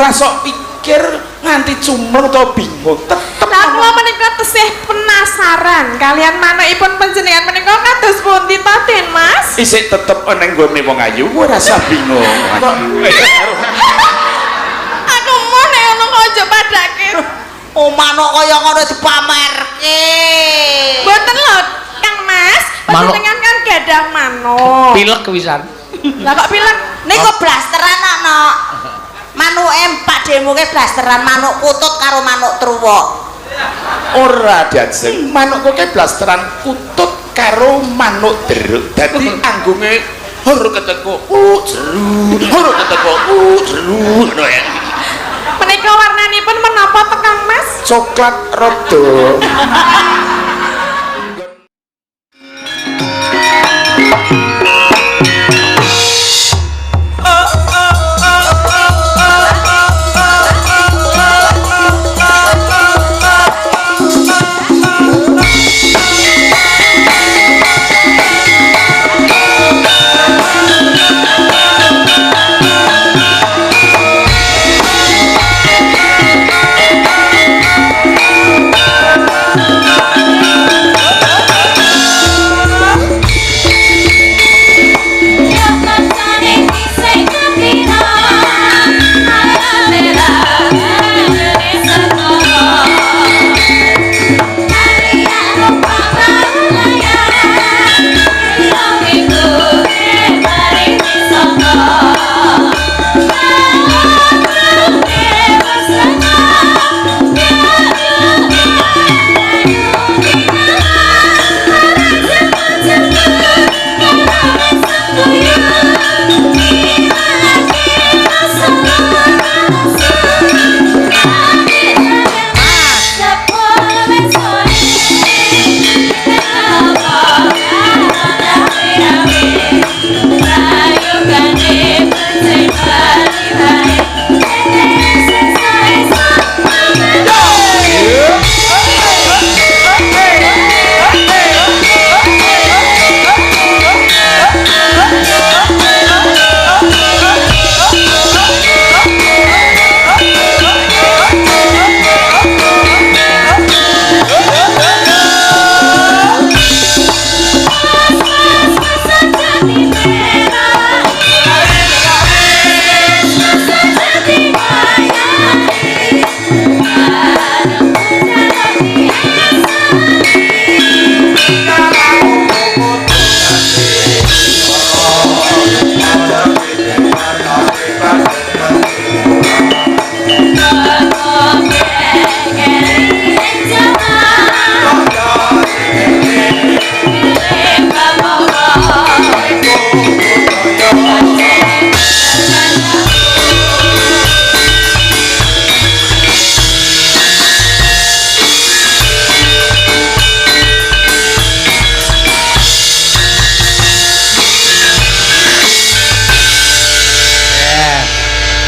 Ora sok pikir nganti cumleng utawa bingung, tetep. Lah kula menika tesih penasaran kalian manukipun panjenengan menika kados pundi to, Den Mas? Isih tetep ana nggone wong ayu, ora usah bingung. Kok Aku mau nek ngono kok aja padake. Oh, manuk kaya ngono dipamerke. Mboten lho, Kang Mas, panjenengan kan gadah manuk. Pilek wisan. Lah kok pilek? Niku blasteran kok, Nok. Manuke Pak Demo ke blasteran manuk kutut karo manuk truwuk. Ora diajeng, manukku ke blasteran kutut karo manuk deruk. Dadi anggunge hur keteko jeru, hur keteko jeru ngono ya. Menika warnanipun menapa to, Kang Mas? Coklat rada.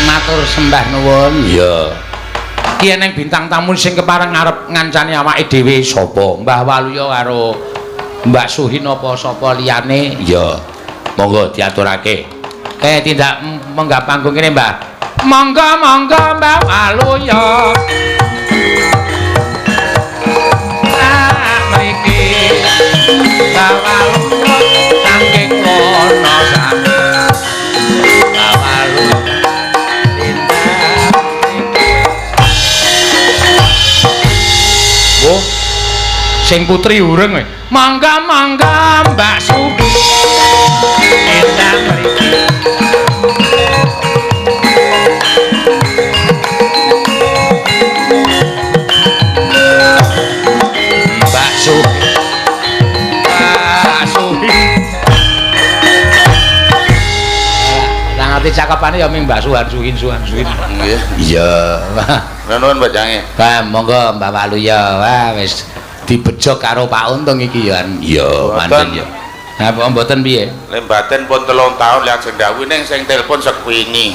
Matur sembah nuwun. Iya. Ki eneng bintang tamu sing kepareng arep ngancani awake dhewe sapa? Mbah Waluya karo Mbak Suhin apa sapa liyane? Iya. Monggo diaturake. Tindak menggah panggung kene, Mbah. Monggo monggo Mbah Waluya. Ah, mriki. Mbah Waluya saking Wonosari. Mbah Waluya tindak mriki. Oh, sing putri ureng kowe. Monggo monggo Mbak Suhi. Tindak mriki. Mbak Suhi. Mbak Suhi. Lah ngerti cakepane ya ming Mbak Suhan Suhin Suhan Suhin. Nggih. Iya. Nuwun Pak. Wah, monggo Mbak Waluya. Wah, wis dibejo karo Pak Untung iki ya. Iya, pancen ya. Nah, kok mboten piye? Lembaten pun 3 tahun lajeng ndawuhi ning sing telepon sekwingi.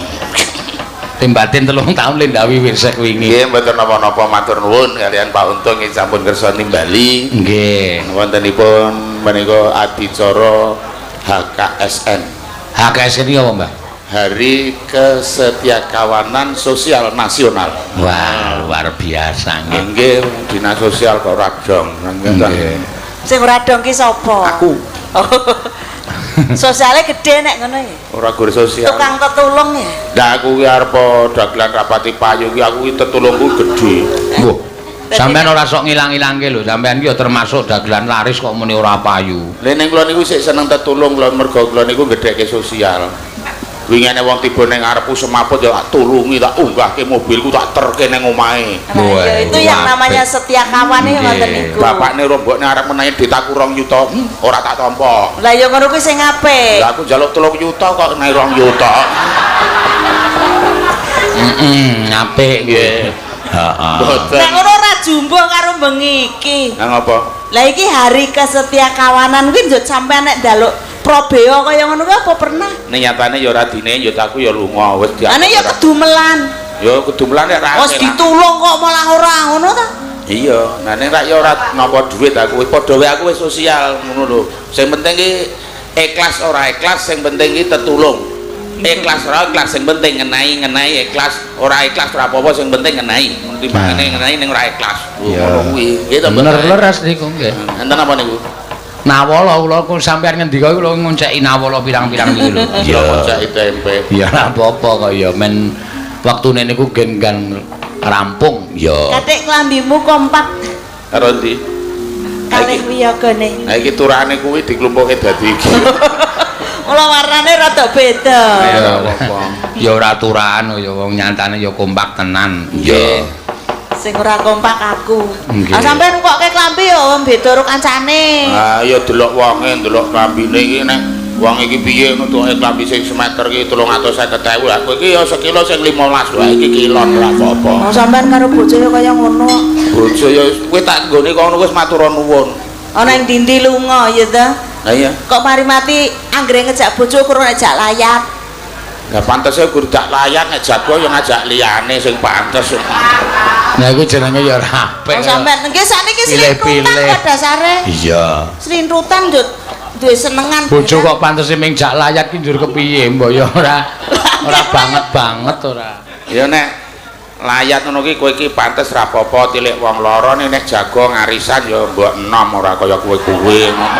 Lembaten 3 tahun le ndawuhi wis sekwingi. Nggih, mboten napa-napa matur nuwun kalian Pak Untung ing sampun kersa nimbali. Nggih. Wontenipun menika adicara HKSN. HKSN iki apa, Mbah? Hari Kesetiakawanan Sosial Nasional. Wah, luar biasa nggih. Nggih, dinas sosial kok ora dong. Nggih. Sing ora dong ki sapa? Aku. Oh. Sosialnya gede nek ngono ya. Ora gur sosial. Tukang tetulung ya. Lah aku ki arep dagelan rapati payu ki, aku ki tetulungku gedhe. Wah, sampean ora sok ngilang-ilangke lho, sampean ki ya termasuk dagelan laris kok muni ora payu. Lha ning kula niku sik seneng tetulung kula, mergo kula niku gedhekke sosial. Wingene wong tiba ning ngarepku semaput ya tak tulungi, tak unggahke mobilku, tak terke ning omahe. Nah, ya itu yang namanya setia kawan iki ngoten niku. Bapakne rombokne arep menahi duit aku 2 yuta, ora tak tampa. Lah ya ngono kuwi sing apik. Lah aku njaluk 3 yuta kok naik 2 yuta. Heeh, apik nggih. Heeh. Mboten. Nek ngono ora jumbo karo bengi iki. Lah ngapa? Lah iki hari kesetiakawanan kuwi njut sampean nek njaluk probeo kaya ngono kuwi apa pernah? Ning nyatane ya ora dine njut aku ya lunga wis Ane ya kedumelan. Ya kedumelan nek ra. Wis ditulung kok malah ora ngono ta? Iya, nah ning rak ya ora nampa duit aku, wis padha wae aku wis sosial ngono lho. Sing penting ki ikhlas ora ikhlas, sing penting ki tetulung. Ikhlas ora ikhlas, sing penting ngenai-ngenai ikhlas, ora ikhlas ora apa-apa, sing penting ngenai. Timbangane ngenai ning ora ikhlas. Ngono kuwi. Nggih to, Bener leres niku nggih. Enten apa niku? Nawala kula ku sampean ngendika kula ngonceki nawala pirang-pirang niku lho. Iya, ngonceki tempe. Ya ora apa-apa kok ya men wektune niku gen-gen rampung ya. Katik klambimu kompak karo ndi? Kalih wiyogane. Ha iki turahane kuwi diklumpuke dadi iki. Mula warnane rada beda. Ya apa-apa. Ya ora turahan ya wong nyatane ya kompak tenan. Iya. Sing ora kompak aku. Nggih. Ah sampean kok klambi ya beda karo kancane. Ah ya delok wonge, delok klambine iki nek wong iki piye nutuke klambi sing semeter iki 350.000. Lah kowe iki ya sekilo sing 15 wae iki kilon ora apa-apa. Oh sampean karo bojo ya kaya ngono. Bojo ya kowe tak nggone kono wis matur nuwun. Ana ing dindi lunga ya ta? Lah iya. Kok mari mati anggere ngejak bojo kurang ngejak layat. Lah pantese gur dak layat nek jago ya ngajak liyane sing pantes. Nah iku jenenge ya ora apik. Oh sampean nggih sakniki slintrutan kok dasare. Iya. Slintrutan njut duwe senengan. Bojo kok pantese ming jak layat ki njur kepiye mbok ya ora ora banget-banget ora. Ya nek layat ngono ki kowe iki pantes ra apa-apa tilik wong loro nek jago ngarisan ya mbok enom ora kaya kowe-kowe ngono.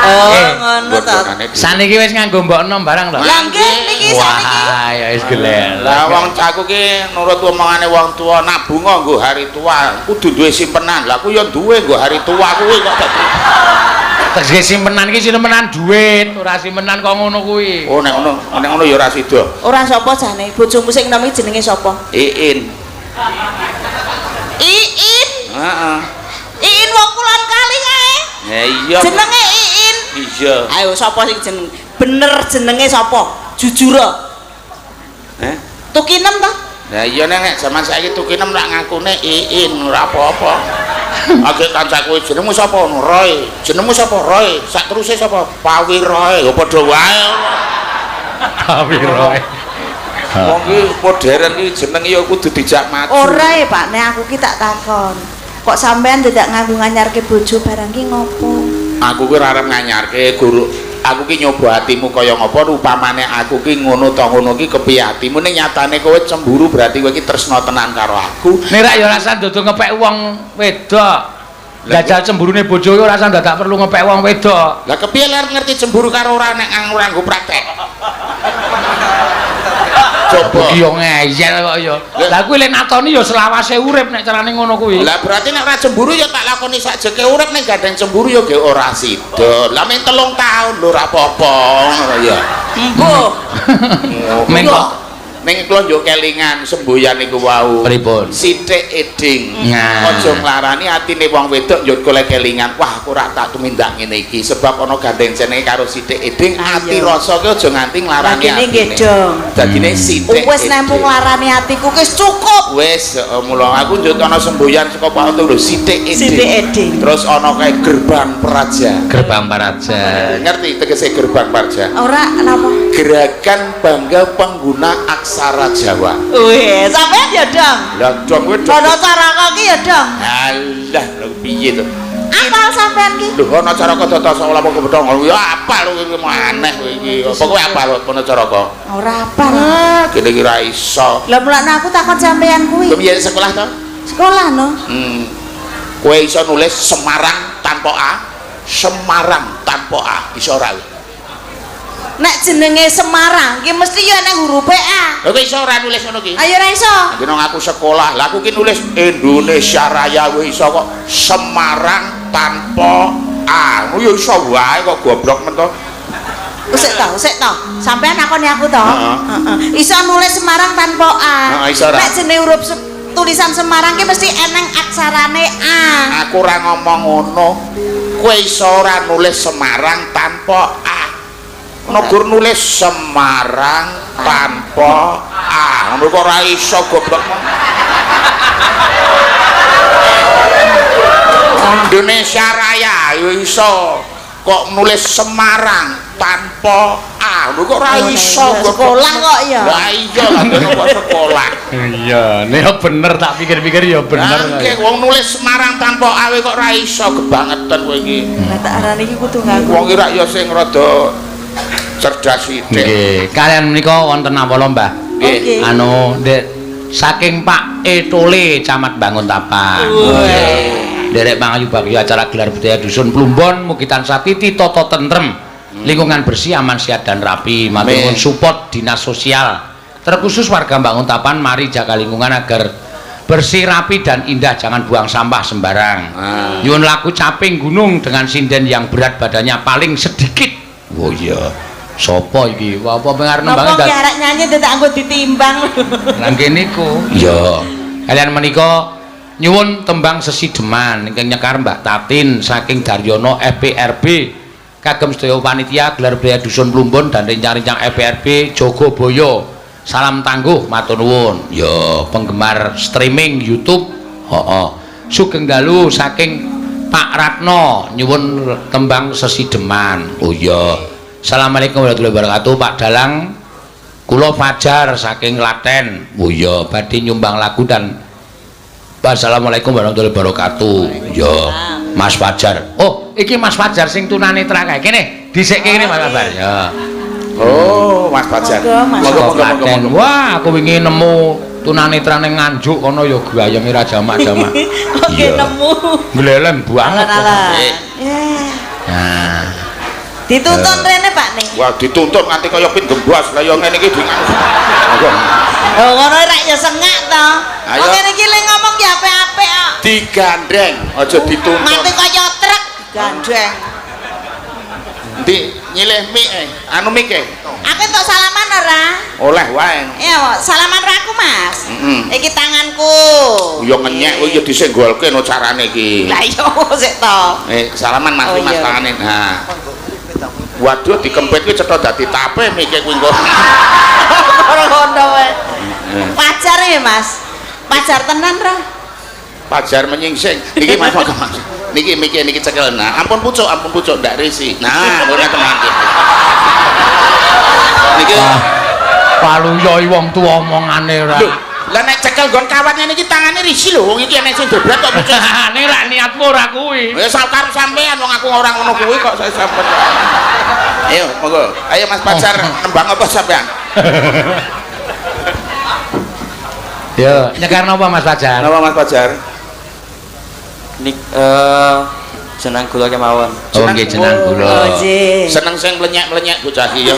Oh ngono to. Saniki wis nganggo mbok enom barang to. Lah nggih niki saniki. Wah ya wis gelel. Lah wong aku ki nurut omongane wong tua nabung nggo hari tua kudu duwe simpenan. Lah aku ya duwe nggo hari tua kuwi kok dadi. Tegese simpenan ki simpenan duit, ora simpenan kok ngono kuwi. Oh nek ngono, nek ngono ya ora sida. Ora sapa jane, bojomu sing enom iki jenenge sapa? Iin. Iin. Heeh. Iin wong kulon kali kae. Ya iya. Jenenge Iin. Iya. Ayo sapa sing jeneng? Bener jenenge sapa? Jujur. Heh? Tukinem ta? Lah iya nek jaman saiki tukinem lak ngakune Iin ora apa-apa. Age kancaku jenengmu sapa ngono? Roy. Jenengmu sapa? Roy. Sak teruse sapa? Pawiroy. Ya padha wae. Pawiroy. Wong ki modern ki jeneng ya kudu dijak maju. Ora ya Pak, nek aku ki tak takon. Kok sampean dadak nganggo nganyarke bojo barang ki ngopo? Aku ki ora arep nganyarke guru. Aku ki nyoba atimu kaya ngopo upamane aku ki ngono ta ngono ki kepiye atimu ning nyatane kowe cemburu berarti kowe ki tresna tenan karo aku. Nek rak ya ora usah ndodok ngepek wong wedok. Jajal cemburune bojo ki ora usah dadak perlu ngepek wong wedok. Lah kepiye ler ngerti cemburu karo ora nek ora nggo praktek. Coba iki yo ngeyel kok ya. Lah kuwi lek natoni ya selawase urip nek carane ngono kuwi. Lah berarti nek ora cemburu ya tak lakoni sakjeke urip nek gandeng cemburu ya ge ora sida. Lah men 3 tahun lho ora apa-apa ngono ya. Embuh. Men kok ning kula njuk kelingan semboyan niku wau. Pripun? Sithik eding. Aja nglarani atine wong wedok njuk golek kelingan. Wah, aku ora tak tumindak ngene iki sebab ana gandeng jenenge karo sithik eding ati rasa ki aja nganti nglarani atine. Nggih, Dong. Dadine sithik. Wis nemu nglarani atiku wis cukup. Wis, mula aku njuk ana semboyan saka Pak Oto lho sithik eding. Sithik eding. Terus ana kae gerbang praja. Gerbang praja. Ngerti tegese gerbang praja? Ora, napa? Gerakan bangga pengguna aksara Jawa. Wih, sampean ya, Dong. Lah, Dong kowe Ana caraka ki ya, Dong. Alah, lho piye to? Apal sampean ki? Lho ana Caraka Data Sawala Kebethong. Ya apal kowe iki aneh kowe iki. Apa kowe apal ana Caraka? Ora apal. Ah, kene iki ora iso. Lah mulane aku takon sampean kuwi. Kowe biyen sekolah to? Sekolah no. Kowe iso nulis Semarang tanpa A, Semarang tanpa A, iso ora? Nek jenenge Semarang ki mesti ya nek hurufe A. Lha kowe iso ora nulis ngono ki? Ayo ora iso. Dene aku sekolah, lah aku ki nulis Indonesia Raya kowe iso kok Semarang tanpa A. Ngono ya iso wae kok goblok men to. Sik to, sik to. Sampean nakoni aku to. Heeh. Iso nulis Semarang tanpa A. Heeh, iso ora. Nek jenenge huruf tulisan Semarang ki mesti eneng aksarane A. Aku ora ngomong ngono. Kowe iso ora nulis Semarang tanpa A. Negur nulis Semarang tanpa A. Ngono kok ora iso goblok. Indonesia Raya ya iso kok nulis Semarang tanpa A. Ngono kok ora iso sekolah kok ya. Lah iya lah kok sekolah. Iya, nek bener tak pikir-pikir ya bener. Nggih, wong nulis Semarang tanpa A kok ora iso kebangetan kowe iki. Lah tak arani iki kudu nganggo. Wong iki rak ya sing rada cerdas sithik. Nggih, kalian menika wonten awala, Mbah? Nggih. Anu, Ndek saking Pak Etole Camat Banguntapan. Nderek pangayu bagya acara gelar budaya dusun Plumbon mugi tansah titi tata tentrem. Lingkungan bersih, aman, sehat dan rapi. Matur nuwun support Dinas Sosial. Terkhusus warga Banguntapan mari jaga lingkungan agar bersih, rapi dan indah, jangan buang sampah sembarang. Nyuwun lagu Caping Gunung dengan sinden yang berat badannya paling sedikit. Oh iya. Sopo iki? Apa pengarep nembange Napa ki arek nyanyi dadak anggo ditimbang. Lah kene niku. Iya. Kalian menika nyuwun tembang sesideman ingkang nyekar Mbak Tatin saking Daryono FPRB kagem sedaya panitia gelar budaya dusun Plumbon dan rencang-rencang FPRB Jogoboyo. Salam tangguh matur nuwun. Ya, penggemar streaming YouTube. Heeh. Sugeng dalu saking Pak Ratno nyuwun tembang sesideman. Oh iya. Assalamualaikum warahmatullahi wabarakatuh Pak Dalang. Kula Fajar saking Klaten. Oh iya, badhe nyumbang lagu dan Assalamualaikum warahmatullahi wabarakatuh. Ya, Mas Fajar. Oh, iki Mas Fajar sing tunanetra kae. Kene, dhisikke kene Mas Fajar. Ya. Oh, Mas Fajar. Monggo monggo. Wah, aku wingi nemu tunanetra ning Nganjuk kono ya gayenge ra jamak-jamak. Oke, nemu. Gleleng banget. Nah. Dituntun rene Pak ning. Wah, dituntun nganti kaya pit gembos. Lah ya ngene iki dingan. Monggo. Oh, ngono rek ya sengak to. Wong ngene iki le ngomong ki apik-apik kok. Digandeng, aja dituntun. Nganti kaya truk digandeng. Endi nyilih mik anu mik e. Aku entuk salaman ora? Oleh wae. Iya, salaman ra aku, Mas. Iki tanganku. Ya ngenyek kowe ya disenggolke no carane iki. Lah iya sik to. Salaman Mas, Mas tangane. Nah. Waduh dikempit kuwi cetha dadi tape mike kuwi engko. Ora ngono wae. Pacar ya, Mas. Pacar tenan ra? Pajar menyingsing. Niki Mas Mas. Niki mike niki cekel. Nah, ampun pucuk ndak risi. Nah, ngono tenan iki. Niki paluyo wong tuwa omongane ora. Lah nek cekel nggon kawan ngene iki tangane risi lho, wong iki enek sing dobrak kok pucuk. Ning ra niatmu ora kuwi. Ya karo sampean wong aku ora ngono kuwi kok saya sampean. Ayo, monggo. Ayo Mas Pacar nembang apa sampean? Yo, nyekar napa Mas Pacar? Napa Mas Pacar? Nik jenang gula kemawon. Oh nggih jenang gula. Oh nggih. Seneng sing mlenyek-mlenyek bocah iki ya.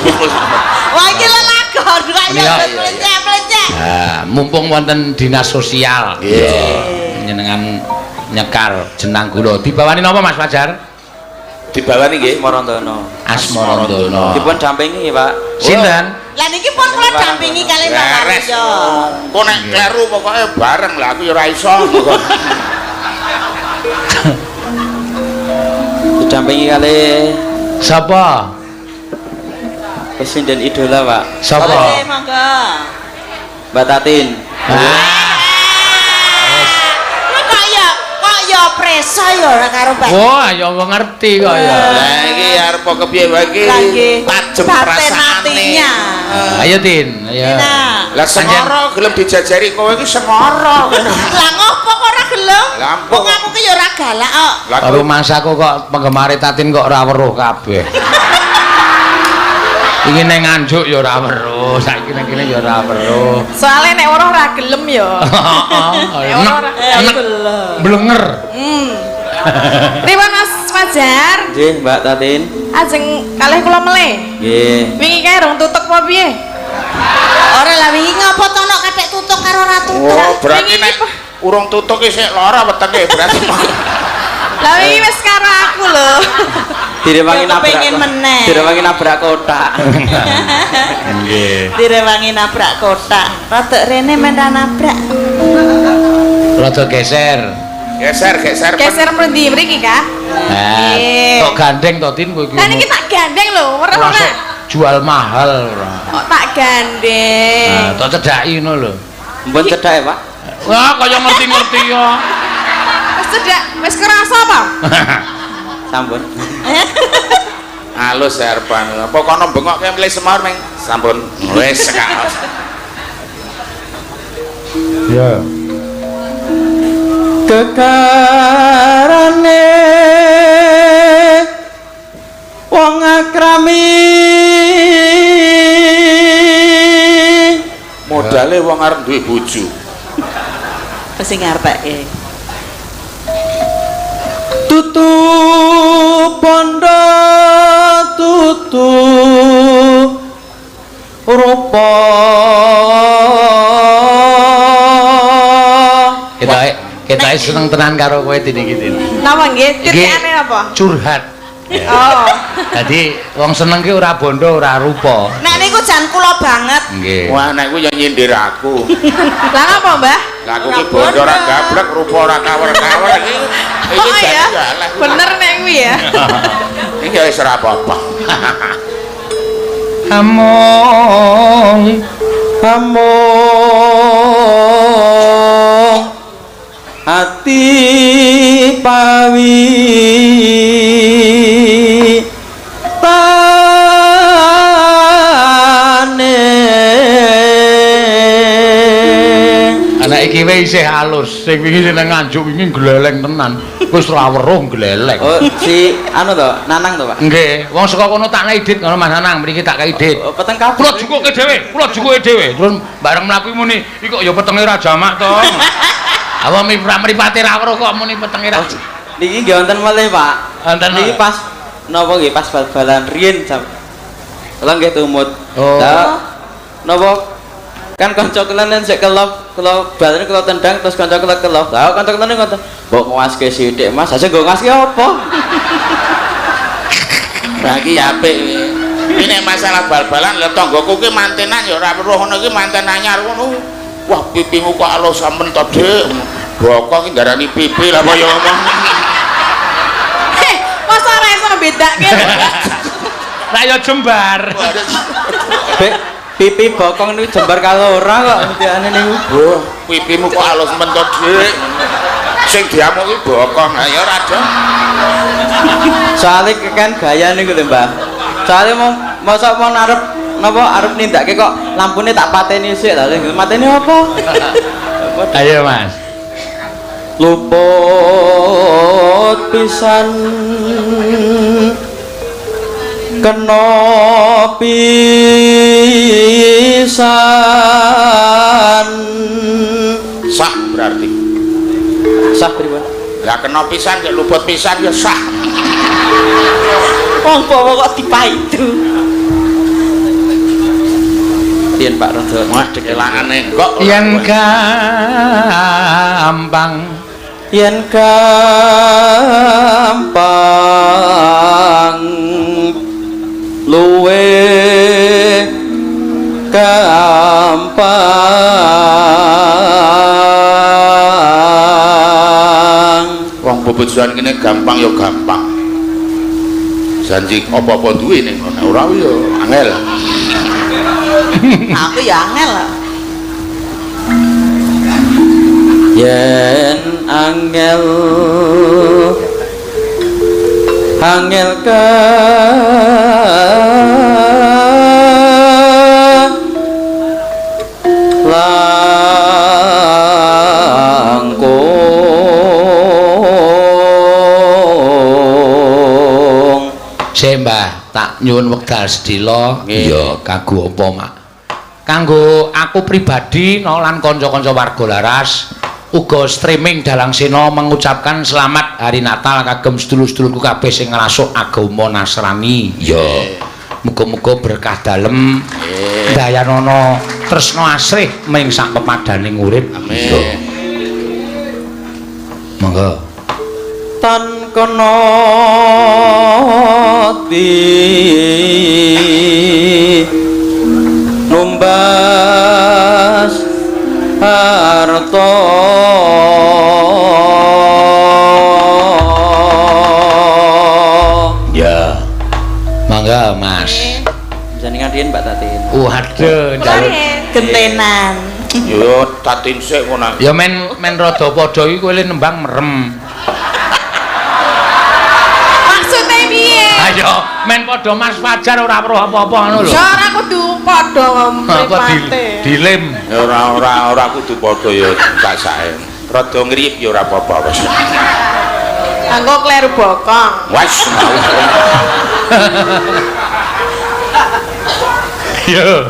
Wah iki lelagon kok ya mlenyek-mlenyek. Nah, mumpung wonten dinas sosial. Nggih. Njenengan nyekar jenang gula. Dibawani napa Mas Fajar? Dibawani nggih Asmarandono. Asmarandono. Dipun dampingi nggih, Pak. Sinten? Lah niki pun kula dampingi kali Pak Waluyo. Kok nek kleru pokoke bareng lah aku ya ora iso. Didampingi kali sapa? Presiden idola, Pak. Sapa? Oke, monggo. Mbak Tatin. Kok ya preso ya ora karo Mbak. Wah, ya wong ngerti kok ya. Lah iki arep kepiye wae iki? Tajem perasaane. Ayo Tin, ayo. Lah sengara gelem dijajari kowe iki sengara. Lah ngopo kok ora gelem? Wong aku ki ya ora galak kok. Lah rumangsaku kok penggemare Tatin kok ora weruh kabeh. Iki ning Nganjuk ya ora weruh, saiki ning kene ya ora weruh. Soale nek weruh ora gelem ya. Heeh. Nek weruh ora gelem. Blenger. Pripun Mas Fajar? Nggih, Mbak Tatin. Ajeng kalih kula melih. Nggih. Wingi kae rong tutuk apa piye? Ora lah wingi ngopo to nok kathek tutuk karo ora tutuk. Oh, berarti nek urung tutuk iki sik lara wetenge berarti. Lah wingi wis karo aku lho. Direwangi nabrak. Direwangi nabrak kotak. Nggih. Direwangi nabrak kotak. Rada rene men ra nabrak. Rada geser. Geser, geser. Geser mrendi mriki kah? Nah, tok gandeng to Tin kowe iki. Lah niki tak gandeng lho, ora ora. Jual mahal ora. Kok tak gandeng. Nah, tok cedhaki ngono lho. Mbon cedhake, Pak. Wah, kaya ngerti-ngerti ya. Wis cedhak, wis kerasa apa? Sampun. Halus arepan. Apa kono bengokke mlih semar meng sampun. Wis kaos. Ya. Kekarane wong akrami modale wong arep duwe bojo. Sing ngarepake tutu bondo tutu rupa. Ketoke seneng tenan karo kowe Tin iki Tin. Napa nggih? Critikane apa? Curhat. Oh. Dadi wong seneng ki ora bondo ora rupa. Nek niku jan kula banget. Nggih. Wah, nek ku ya nyindir aku. Lah ngapa, Mbah? Lah aku ki bondo ora gablek, rupa ora kawer-kawer iki. Iki ya. Bener nek kuwi ya. Iki wis ora apa-apa. Among among ati pawi tane. Anak iki wae isih halus, sing wingi sing nang Nganjuk wingi gleleng tenan. Wis ora weruh gleleng. Oh, si anu to, Nanang to, Pak? Nggih, wong saka kono tak nei dit ngono Mas Nanang, mriki tak kei dit. Oh, peteng kabeh. Kula jukuke dhewe, kula jukuke dhewe. Terus bareng mlaku muni, iki kok ya petenge ra jamak to. Apa mripate ra weruh kok muni petenge ra. Niki nggih wonten malih, Pak. Wonten. Niki pas napa nggih pas bal-balan riyin jam. Kula nggih tumut. Oh. Lah napa kan kanca kula nen sik kelop, kula balane kula tendang terus kanca kula kelop. Lah kanca kula ngoten, mbok ngawaske sithik, Mas. Lah sing nggo ngawaske apa? Lah iki apik. Iki nek masalah bal-balan lha tanggaku ki mantenan ya ora weruh ngono iki manten anyar ngono. Wah, pipimu kok alus sampean to, Dik. Bokong iki ndarani pipi lah kaya ngomong. Heh, masa ora iso bedake lho. Lah ya jembar. Bek, pipi bokong niku jembar karo ora kok mentiane niku. Wah, pipimu kok alus men to, Dik. Sing diamuk iki bokong, ha ya ora ada. Soale kan gaya niku lho, Mbah. Soale mau mosok mau arep napa arep nindake kok lampune tak pateni sik lha mateni apa? Ayo, Mas. Luput pisan kena pisan. Sah berarti. Sah pripun? Lah kena pisan ya luput pisan ya sah. Wong bawa kok dipaidu. Yen Pak rada wah kelangane kok yen gampang, yen gampang luwe gampang. Wong bebojoan kene gampang ya gampang. Janji apa-apa duwe ning ngono ora ya angel. Aku ya angel. Yen angel angel ke Mbah, tak nyuwun wekdal sedhela. Iya, kanggo apa, Mak? Kanggo aku pribadi no, lan kanca-kanca warga Laras uga streaming Dalang Sena mengucapkan selamat hari Natal kagem sedulur-sedulurku kabeh sing ngrasuk agama Nasrani. Iya. Muga-muga berkah dalem. Dayanana tresna asrih ming sak pepadaning urip. Amin. Monggo. Tan kena di numbas harta. Ya. Mangga, Mas. Jenengan riyen Mbak Tatin. Waduh, njaluk. Gentenan. Yo Tatin sik ngono. Ya men men rada padha iki kowe le nembang merem. Maksude piye? Ayo, men padha Mas Fajar ora weruh apa-apa ngono lho. Ya ora kudu padha Apa mripate. dilem. Ora ora ora kudu padha ya sak sae. Rada ngriyip ya ora apa-apa wis. Anggo kleru bokong. Wes mau. Yo.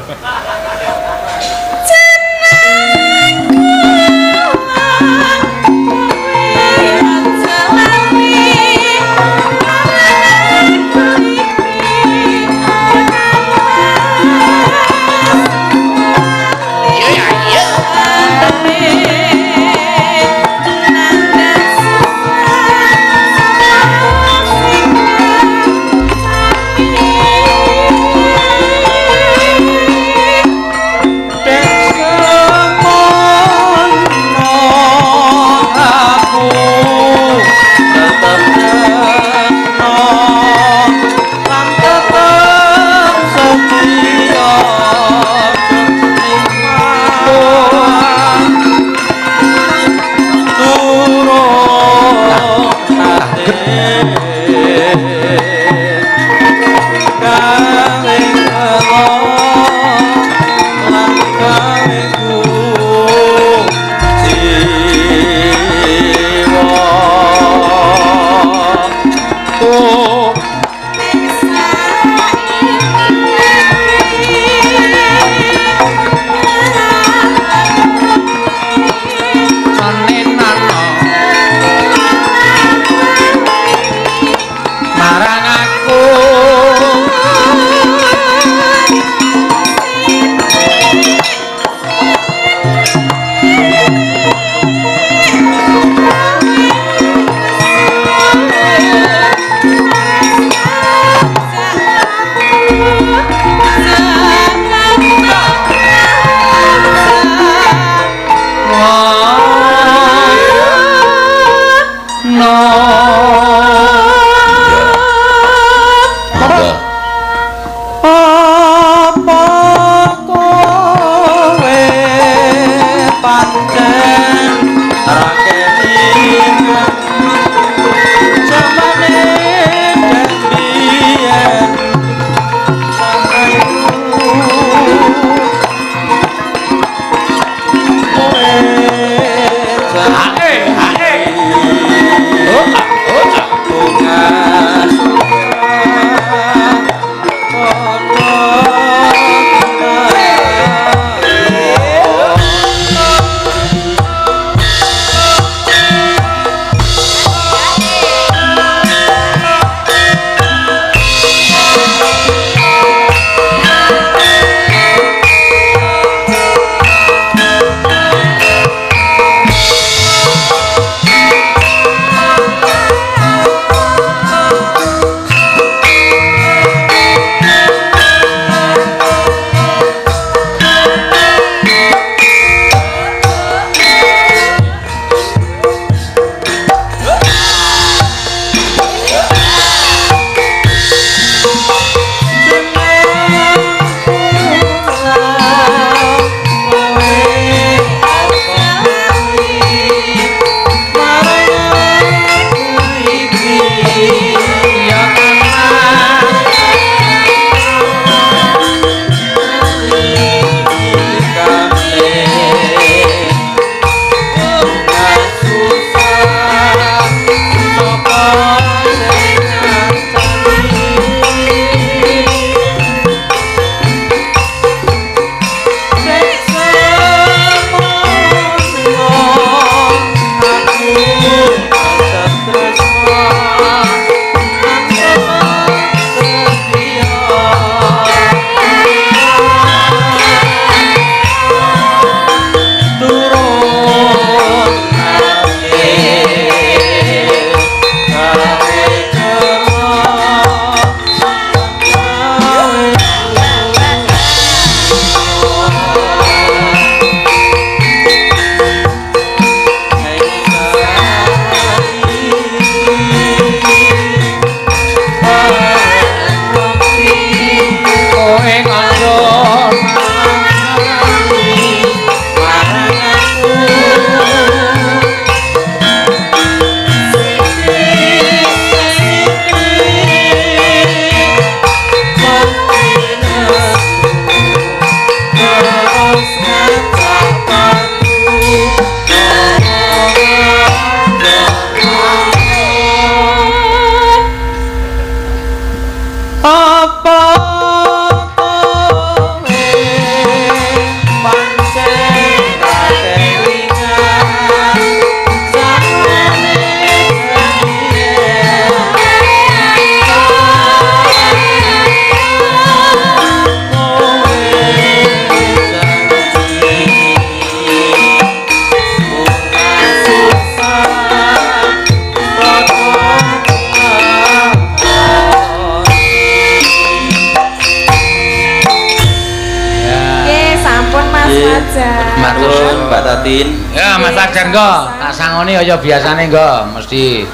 Matur Nuwun Mbak Tatin. Ya Mas Fajar nggo, tak sangoni kaya biasane nggo, mesti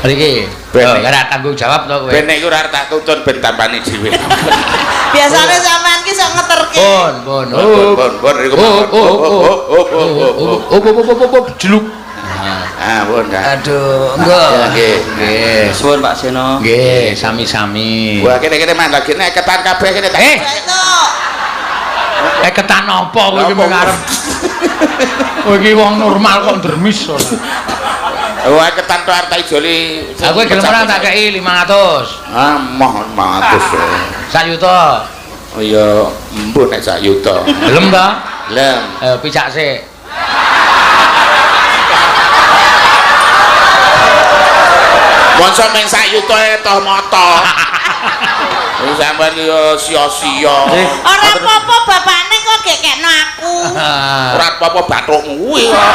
mriki. Ben. Yo, ora tanggung jawab to kowe. Ben nek ora tak tuntun ben tampani dhewe. Biasane sampean ki sok ngeterke. Pun, pun. Pun pun pun iku. Oh, oh, oh, oh oh oh oh, oh, oh, oh, jeluk. Ah, pun. Aduh, nggo. Ya, nggih. Nggih. Suwun Pak Seno. Nggih, sami-sami. Wah, kene-kene man lagi nek ketan kabeh kene tak. Eh, Itu. Ketan apa kowe iki mung arep. Kowe iki wong normal kok ndremis ora. Wah, ketan tok arep tak ijoli. Aku gelem ora tak kei 500. Ah, moh 500. Sak yuta. Oh iya, embuh nek sak yuta. Gelem ta? Gelem. Ayo picak sik. Mongso meng sak yuta toh moto. Wis sampean yo sia-sia. Ora apa-apa bapakne kok gekekno aku. Ora apa-apa bathukmu kuwi kok.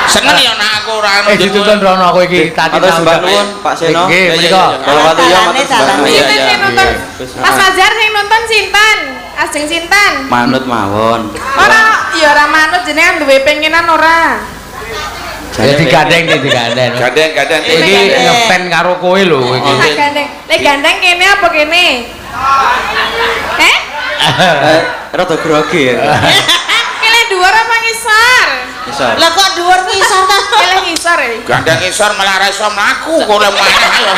Seneng ya nek aku ora Eh dituntun rono kowe iki tadi Matur sembah nuwun Pak Seno. Nggih, menika. Kalau watu ya matur sembah nuwun. Iya, Sinten iya. sing nonton? Iya. Mas Fajar sing nonton sinten? Ajeng sinten? Manut mawon. Ora, ya ora manut jenengan duwe pengenan ora. Ya digandeng iki digandeng. Gandeng-gandeng Iki ngefan karo kowe lho kowe iki. Tak gandeng. Lek gandeng kene apa kene? Eh? Rada grogi ya. Kene dhuwur apa ngisor? Ngisor. Lah kok dhuwur ngisor ta? Kene ngisor ya. Gandeng ngisor malah ora iso mlaku kok oleh maneh ayo.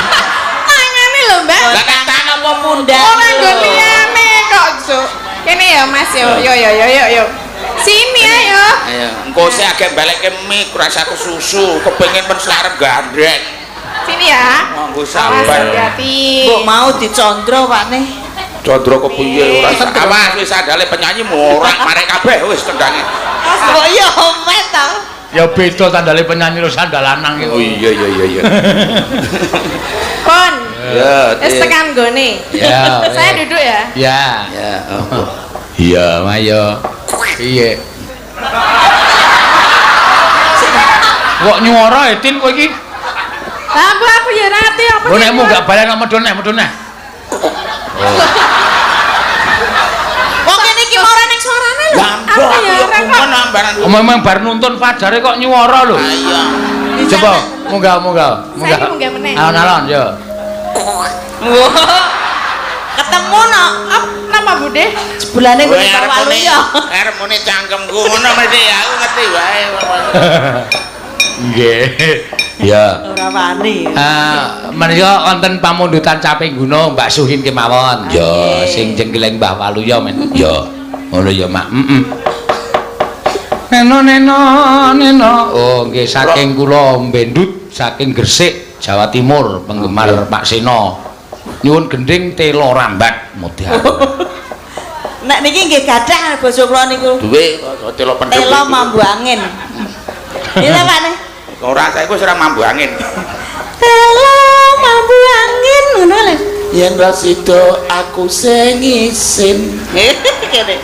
Tangane lho, Mbak. Lah nek tangan Apa pundak? Ora nggo liyane kok, Cuk. Kene ya, Mas yo. Yo yo yo yo yo. Sini ayo. Ayo, engko sik agek balekke mie rasa aku susu, kepengin men arep gandeng. Sini ya. Monggo Awas sabar. hati-hati. Mbok mau dicondro Pak nih. Condro kepiye ora awas wis sandale penyanyi morak marek kabeh wis tendange. Kok iya omet ta? Ya beda sandale penyanyi karo sandal lanang iku. Oh iya iya iya iya. Pon. Ya, Wis tekan nggone. Ya. Saya duduk ya. Ya. Ya. Oh. Iya, mayo. Piye? Kok nyuara Etin kowe iki? Lah aku aku ya ora ngerti apa. Lho nekmu gak balen kok medhun neh, medhun neh. Wong kene iki ora ning suarane lho. Lah mbok aku ya gumun ambaran. Omong-omong bar nuntun Fajare kok nyuara lho. Iya. Coba munggah munggah munggah. Saiki munggah meneh. Alon-alon yo. Ketemu no. Napa Bude? Jebulane Kowe ngene arep walu muni ya. arep muni cangkemku ngono mesti aku ngerti wae. Nggih. Ya. Ora wani. Menika wonten pamundutan caping gunung Mbak Suhin kemawon. Ya, sing jenggeleng Mbah Waluya men. Ya. Ngono ya, Mak. Heeh. Neno neno neno. Oh, nggih saking kula Mbendut, saking Gresik, Jawa Timur, penggemar Pak Seno. Nyuwun gending telo rambat modar. Nek niki nggih gadah basa kula niku. Duwe telo pendem. Telo mambu angin. Iya Pak nih. Ora saiki wis ora mambu angin. Telo mambu angin ngono lho. Yen ra sida aku sing isin. Kene.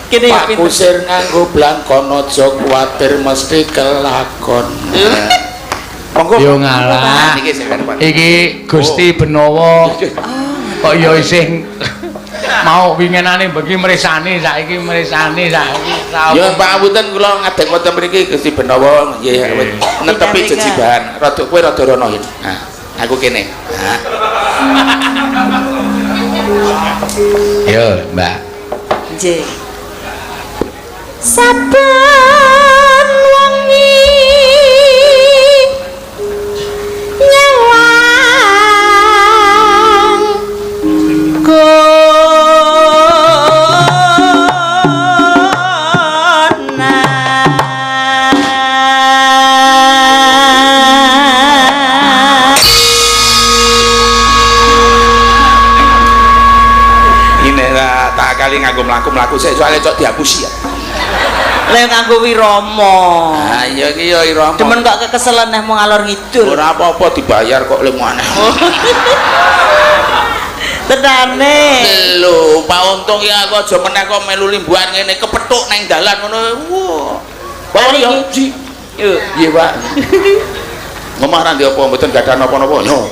Kene ya Pak pinter. Kusir nganggo blangkon aja kuwatir mesti kelakon. Monggo. Yo ngalah. Niki sing arep. Iki Gusti Benowo kok ya isih mau winginane bengi mresani saiki mresani saiki. Ya pangapunten kula ngadeg wonten mriki Gusti Benowo nggih netepi jejibahan. Rada kowe rada rono yen. Nah, aku kene. Nah. Yo, Mbak. Nggih. Saben wengi nyawang Gona. Ini lah tak kali nganggo mlaku-mlaku sik soalnya cok dihapusi ya. Lah nganggo wirama. Ah iya iki ya irama. Demen kok kekeselen neh mau ngalor ngidul. Ora apa-apa dibayar kok lemu aneh. Tenane. Lho, Pak Untung ya aku aja meneh kok melu limbuhan ngene kepethuk nang dalan ngono. Wah. Pak ya ji. Iya, Pak. Ngomah ra ndek apa mboten gadah napa-napa. Yo.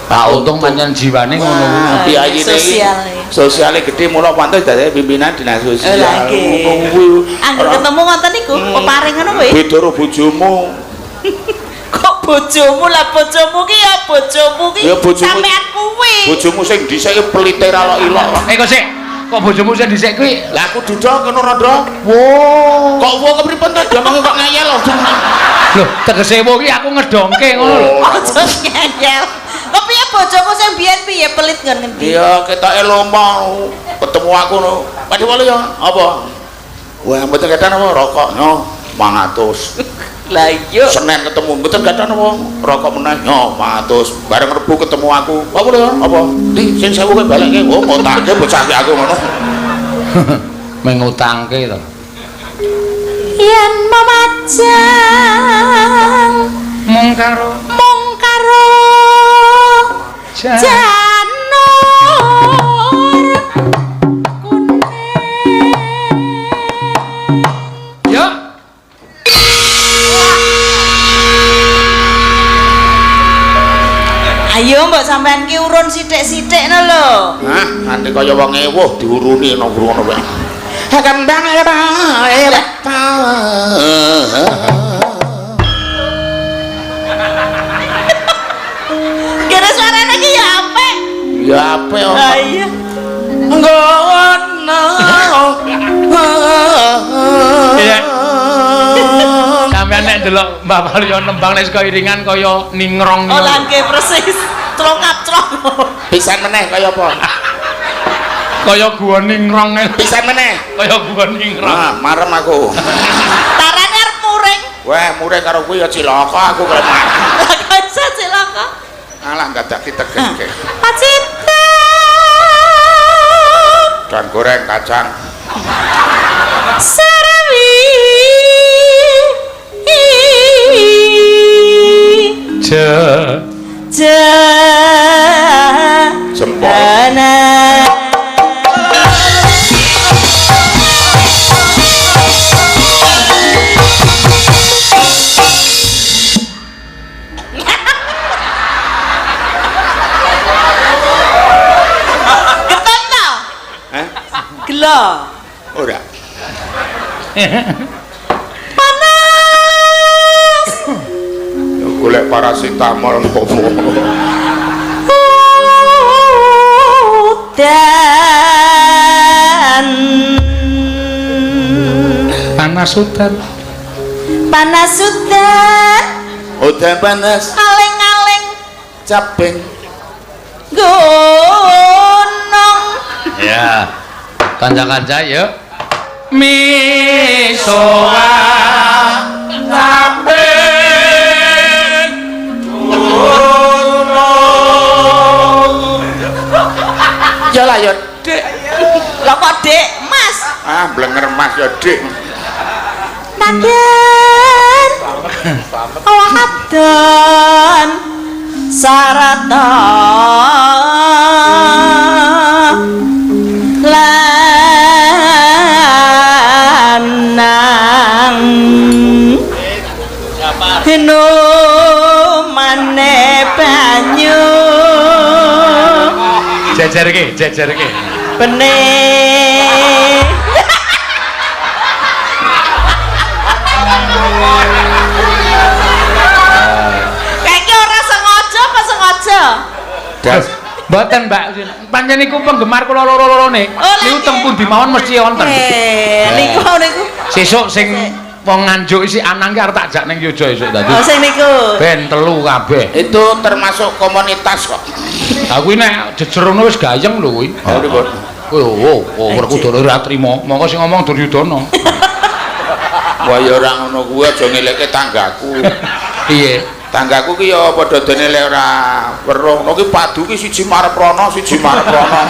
Pak Untung pancen jiwane ngono kuwi. Piyayine Sosiale. Sosiale gede mula pantes dadi pimpinan dinas sosial. Lah nggih. Ngono kuwi. Angger ketemu ngoten niku, peparing ngono kuwi. Beda karo bojomu. Kok bojomu lah bojomu ki ya bojomu ki Ya, bojomu. sampean kuwi. Bojomu sing dhisik ki pelite ra lok ilok. Eh kok sik, kok bojomu sing dhisik kuwi? Lah aku duda kono rondo. Wo. Kok wo kepripun to diomongi kok ngeyel. Lho, tegese wo ki aku ngedongke ngono lho. Aja ngeyel. Kok piye bojoku sing biyen piye pelit nggon ngendi? Iya, ketoke lomo ketemu aku no. Padhe wolu ya, apa? Wah, mboten ketan apa rokok no 500. Lah iya. Senin ketemu mboten ketan apa rokok meneh no 500. Bareng Rebo ketemu aku. Apa lho? Apa? Ndi sing 1000 kowe balekke. Oh, ngutangke bocah aku ngono. Mengutangke to. Yen memajang Mung karo mung karo janur kuning. Yo. Ayo mbok sampean ki urun sithik-sithik no lho. Hah, nanti kaya wong ewuh diuruni nang ngono wae. Kembang Kira suarane ki ya apik. Ya apik kok. Lah iya. Ngono. Iya. Sampeyan nek ndelok Mbah Waluyo nembang nek saka iringan kaya ningrong. Oh lah nggih persis. Clongap-clongop. Pisan meneh kaya apa? Kaya gua ningrong. Pisan meneh. Kaya gua ningrong. Ah, marem aku. Tarane arep muring. Wah, muring karo kuwi ya cilaka aku kalau marem. Lah kok iso cilaka? Alah dadaki tegeke. Pacita. Dan goreng kacang. Sarawi. Je. Je. Jempol. Ana. Keton to? Hah? Gelo. Ora. Panas. Golek paracetamol opo. Udan. Panas udan. Panas udan. Udan panas. Aling-aling caping gunung. Ya. Kanca-kanca yuk. Misoa caping gunung. Ya lah ya, Dik. Lah kok Dik, Mas? Ah, blenger Mas ya, Dik. Naden. Wadon sarata lanang hinumane banyu jejerke jejerke benih. Kayaknya ora sengaja apa sengaja? Das. Mboten, Mbak. Pancen niku penggemar kula loro-lorone. Oh, niku teng pundi mawon mesti wonten. Niku niku. Sesuk sing wong Nganjuk isi Anang ki arep tak jak ning Yogya esuk dadi. Oh, sing niku. Ben telu kabeh. Itu termasuk komunitas kok. Aku nek jejer ngono wis gayeng lho kuwi. Oh, pripun? Oh, oh, Werkudara ora trimo. Monggo sing ngomong Duryudana. Wah, ya ora ngono kuwi aja ngelekke tanggaku. Piye? Tanggaku ki ya padha dene lek ora weruh ngono ki padu ki siji marep rono, siji marep rono.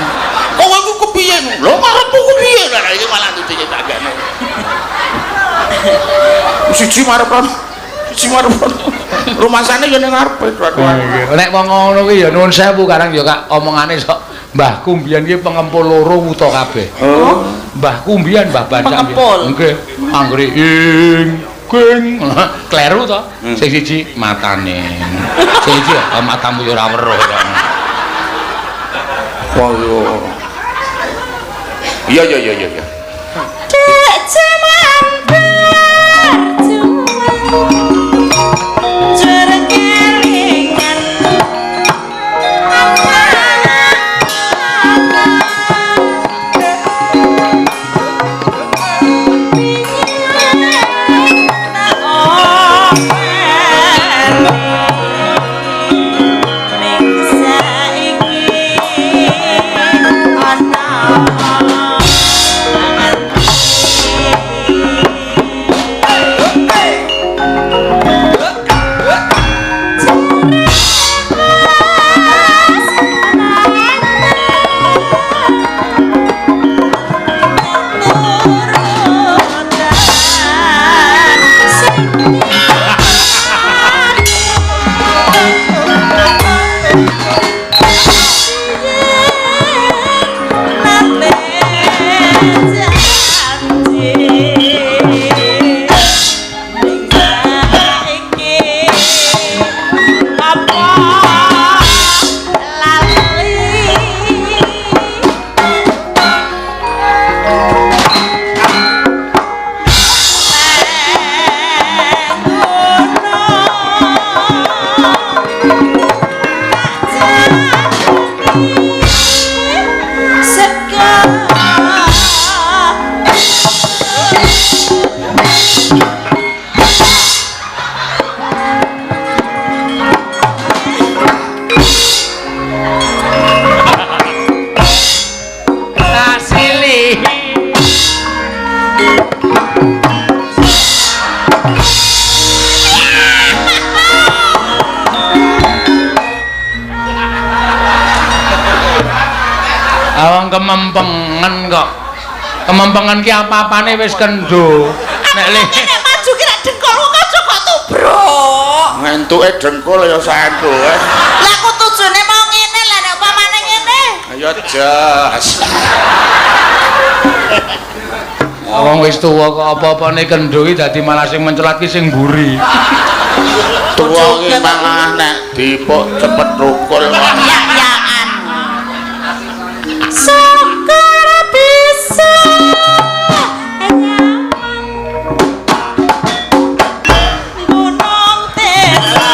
Kowe ku kepiye? Lho marepku kepiye? Lah iki malah duduke tanggane. Siji marep rono, siji marep rono. Rumasane ya ning ngarepe dua-dua. Nek wong ngono ki ya nuwun sewu karang ya Kak omongane sok mbahku mbiyen ki pengempul loro wuta kabeh. Oh. Mbahku mbiyen Mbah Bancak. Pengepul. Nggih. Anggere ing king kleru to. Sing siji matane. Sing siji matamu ya ora weruh kok. Wah yo. Iya iya iya iya. Dek jaman berjuang jur kelingan Asili. Awang kemempengen kok. Kemempengen ki apa-apane wis kendo. Nek le Nek maju ki nek dengkulku aja kok tubruk. Ngentuke dengkul ya saentuke. Lah aku tujune mau ngene lah nek upamane ngene. Ayo jas. Wong wis tuwa kok apa-apane kendo ki dadi malah sing mencelat ki sing mburi. Tuwa ki malah nek dipuk cepet rukul. Ya-yaan. Syukur bisa nyawang gunung desa.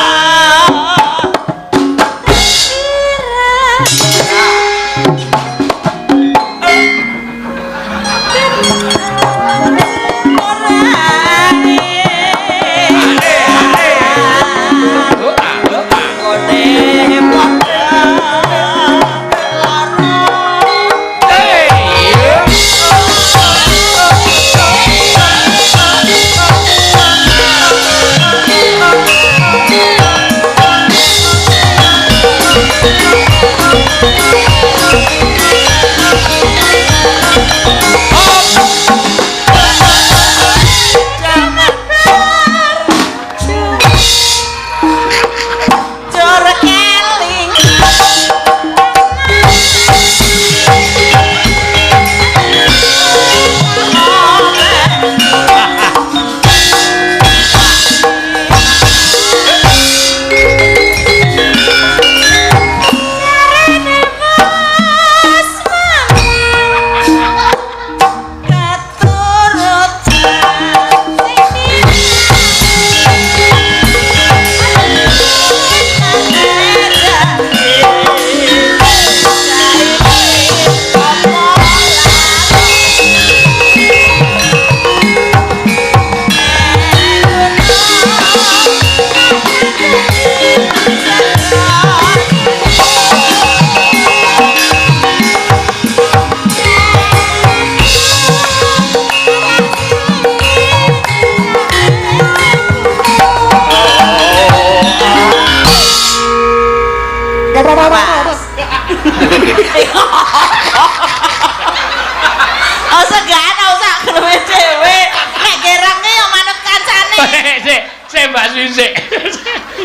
Oh segan usah geleme dhewe. Nek gerange ya manut kancane. Sik, sik Mbak Sisik.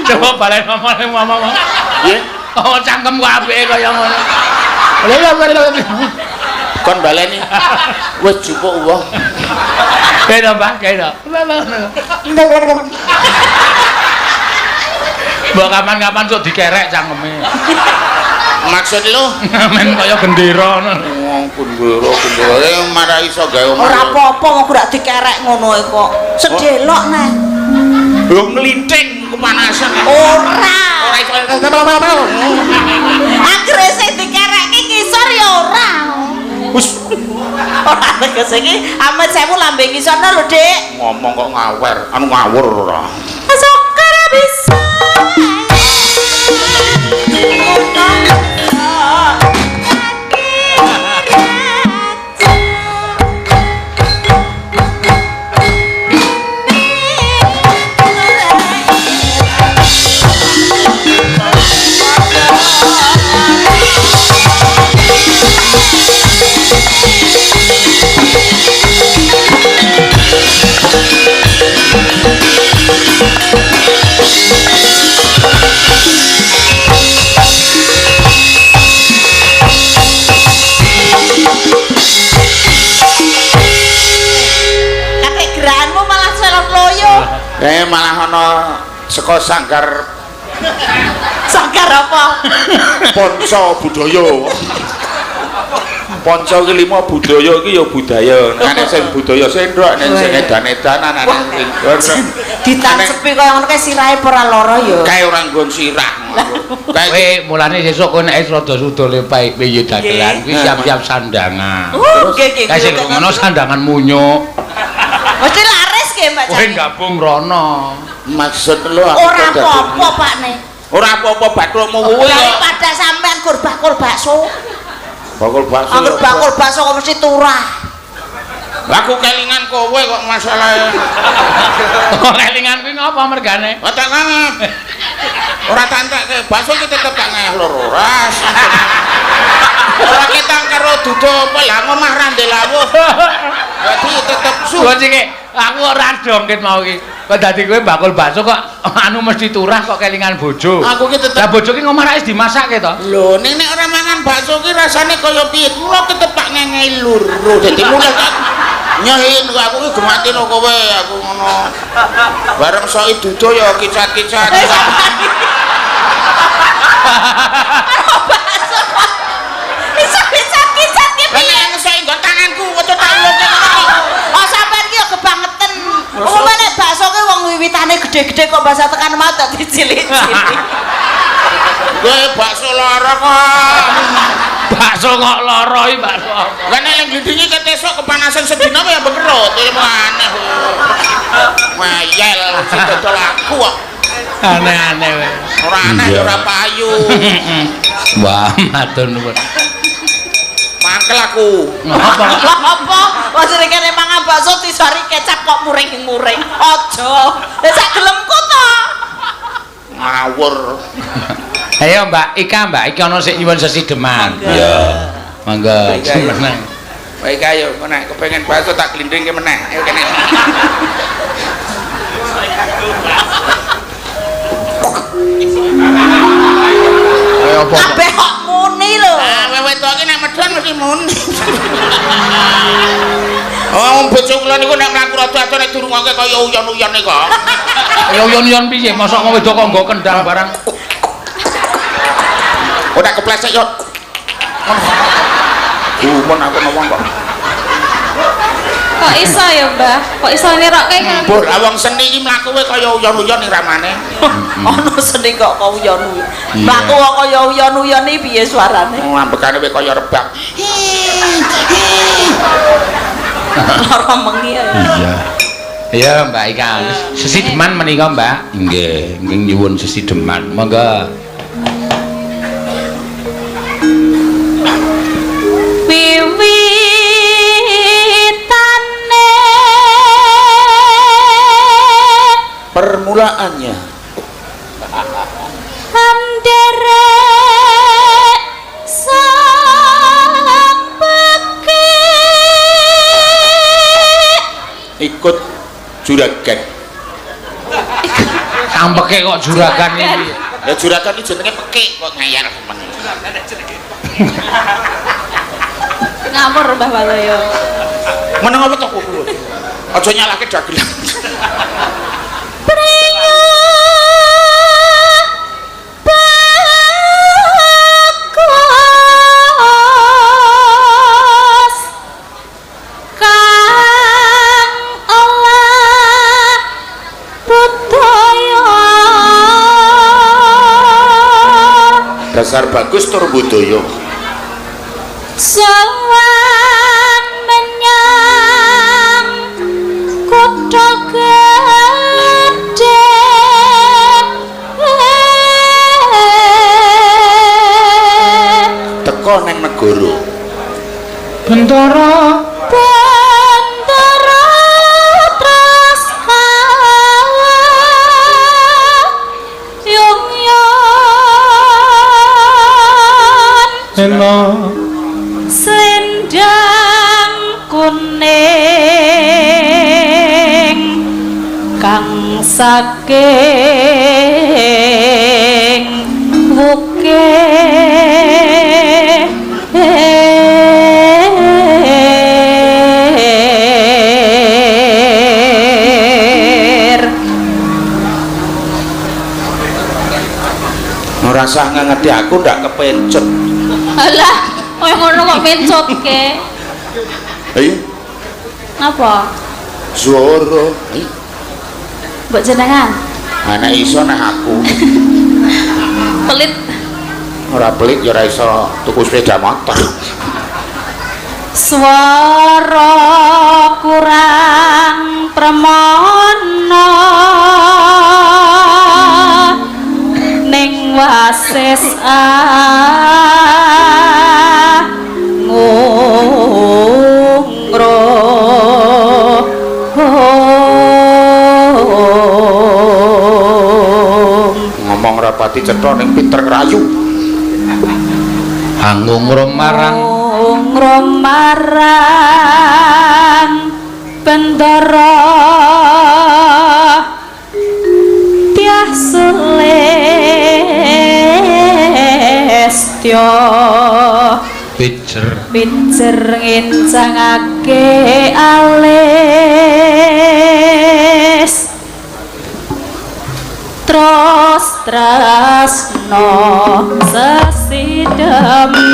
Coba balen ngomong. Nggih. Oh cangkem kok apike kaya ngono. Kon baleni. Wis jupuk wong. Kene Mbah, kene. Mbok kapan-kapan sok dikerek cangkeme. Maksud lu? Men kaya gendera ngono. Wong gendera gendera marah iso gawe omah. Ora apa-apa wong ora dikerek ngono e kok. Sedelok neh. Lho nglinting kepanasan. Ora. Ora iso. Akhire sing dikerekke ngisor ya ora. Wis ora tegese iki amet sewu lambe ngisorno lho, Dik. Ngomong kok ngawer, anu ngawur ora. Sokar bisa. Kakek gerakanmu malah selot loyo. Malah ana saka sanggar. Sanggar apa? Ponco budaya. Ponco iki lima budaya iki ya budaya. Nek sing budaya sendok, nek sing edan-edanan, nek sing ditancepi kaya ngono kae sirahe ora lara ya. Kae ora nggon sirah. Kowe mulane sesuk kowe nek rada suda lepae piye dagelan kuwi siap-siap sandangan. Nggih nggih. Kae sing ngono sandangan munyuk. Mesti laris nggih Mbak Kowe gabung rono. Maksud lu aku ora apa-apa Pak ne. Ora apa-apa bathukmu kuwi. Daripada sampean gur bakul bakso. Bakul bakso. Angger bakul bakso kok mesti turah. Lah aku kelingan kowe kok masalahe. Kok kelingan kuwi ngapa mergane? Ora tak ngangep. Ora tak entekke bakso iki tetep tak ngeh loro ras. Ora ketang karo dudu apa lah omah ra ndek lawuh. Dadi tetep su. Kok siki aku ora dongket mau iki. Kok dadi kowe bakul bakso kok anu mesti turah kok kelingan bojo. Aku ki tetep. Lah bojo ki ngomah ra wis dimasake to. Lho ning nek ora mangan bakso ki rasane kaya piye? Mula tetep tak ngengehi loro. Dadi mulih tak nyehin kok aku ki gematino kowe aku ngono. Bareng soki dudu ya kicat-kicat. Bakso kok. Iso kicat-kicat ki piye? Lah nek ngesoki nggon tanganku waca tak ulungke ngono kok. Oh sampean ki ya kebangetan. Umumane nek bakso ki wong wiwitane gede-gede kok basa tekan omah dadi cilik-cilik. Kowe bakso lara kok. Bakso kok lara iki bakso apa? Lah nek glindinge ketesuk kepanasan sedina ya bekerut, ilmu aneh. Mayel sing dodol aku kok. Aneh-aneh kowe. Ora aneh ya ora payu. Wah, matur nuwun. Mangkel aku. Ngapa? Apa? Wong sing kene mangan bakso disori kecap kok muring-muring. Aja. Lah sak gelemku to. Ngawur. Ayo Mbak Ika, Mbak Ika ana sik nyuwun sesideman. Iya. Monggo meneng. Mbak Ika yo nek kepengin bakso tak glindingke meneh. Ayo kene. Kaya apa? Kabeh kok muni lho. Ah, wedok iki nek medhon mesti muni. Oh, bojo kula niku nek mlaku rada-rada nek dirungokke kaya uyon-uyone kok. Kaya uyon-uyon piye? Mosok wong wedok kok nggo kendang barang. Ora kepleset yo. Gumun aku ngomong kok. Kok iso ya, Mbah? Kok iso nirokke kan? Mbur, wong seni iki mlaku kowe kaya uyon-uyon ning ramane. Ono seni kok kaya uyon-uyon. Mlaku kok kaya uyon-uyon iki piye suarane? Ambekane kowe kaya rebak. Lara mengi ya. Iya. Iya, Mbak Ika. Sesideman menika, Mbak. Nggih, nggih nyuwun sesideman. Monggo. Wiwitane permulaannya anderek sang pekik ikut juragan. Sang pekik kok juragan iki? Ya juragan iki jenenge pekik kok ngayal men. Ngawur Mbah Waluyo. Meneng apa to kowe? Aja nyalake dagelan. Priyo bagus. Dasar bagus tur budaya. Sowan menyang kutha gedhe Teko neng negara. Bentara Bentara tras yung yon eno selendang kuning kang saking wukir. Ora usah ngangeti aku ndak kepencut. Alah, koyo ngono kok pencutke. Ayo, Napa? Suara. Ayo, Mbok jenengan anak iso nah aku. Pelit. Ora pelit ya ora iso tuku sepeda motor. Swara kurang premana ning wasis ngungro. Ngomong rapati cetha ning pinter ngrayu. Angungrum marang Ngungrum marang Bendara Tiah Sulistya pijer pijer ngincangake alis terus tresno sesideman.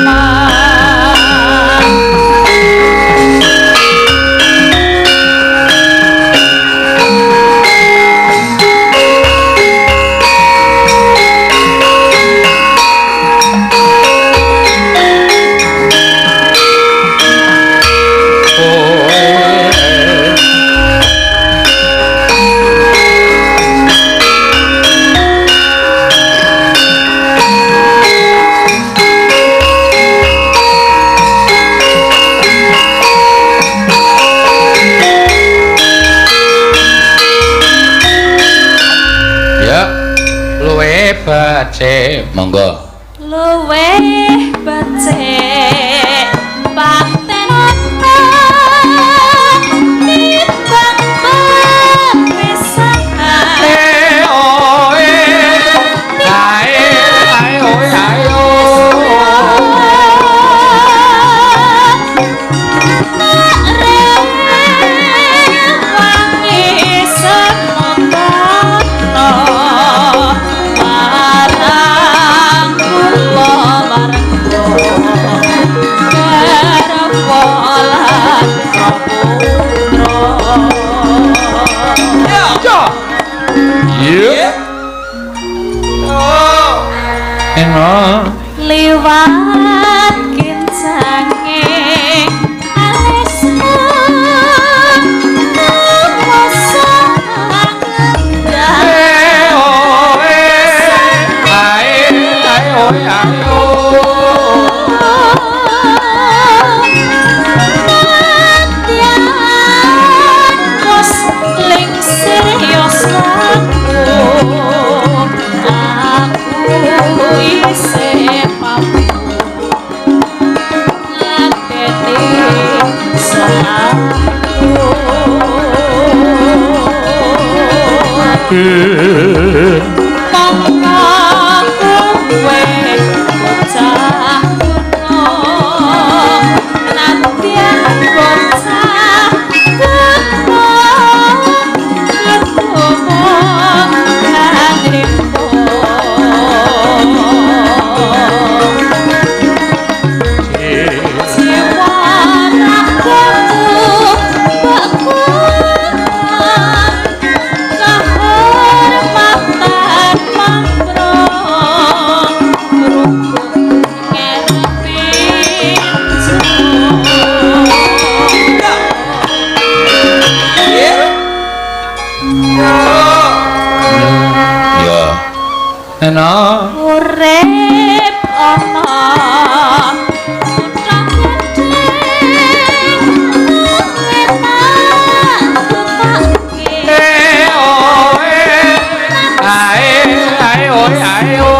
Ya, luwe becik, monggo. Luwih becik paten timbang pepisahan. Oe, ae, ae, oe, ae, o. Rewangi semono marang kula marang garwa lan putra. Iya. Eno. Liwat kincange alisna kuwasa Oe, ae, ae, oe, ae, o. Aku isih mampu ngateti selaku. Monggo kowe bocah gunung nadyan bocah gunung ketemu kanrimpung. Jiwa ragamu bakuan kehormatan Ya. Eno urip ana kutha gedhe ae ae oi ae o.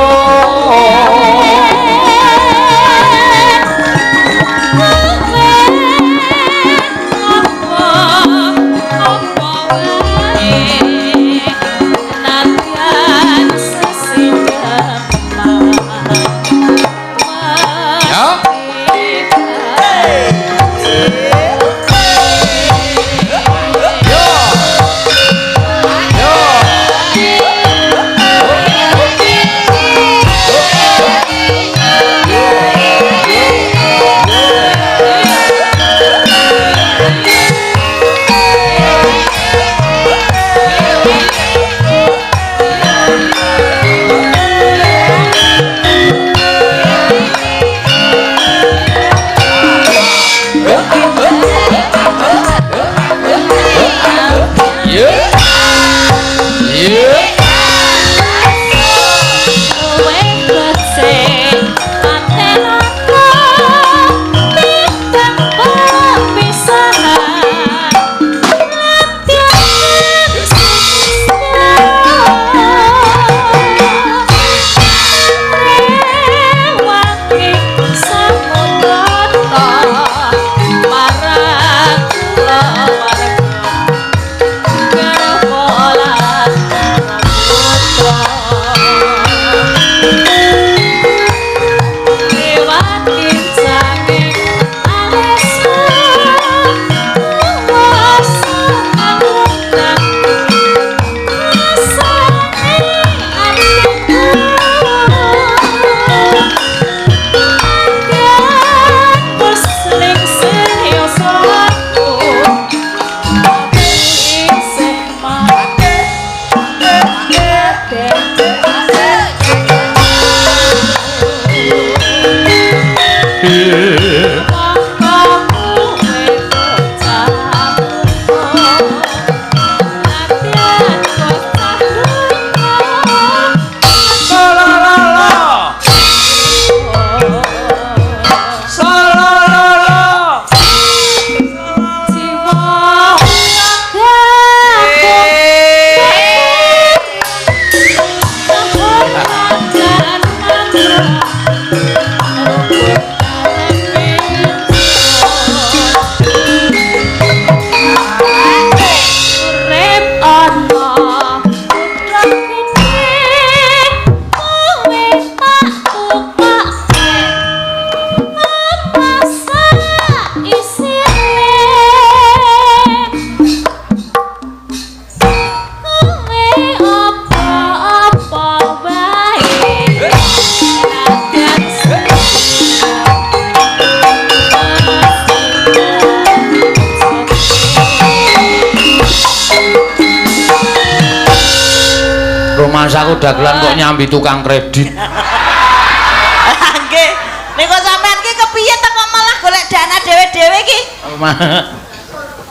Aku dagelan kok nyambi tukang kredit. Nggih. Niku sampean ki kepiye ta kok malah golek dana dhewe-dhewe ki?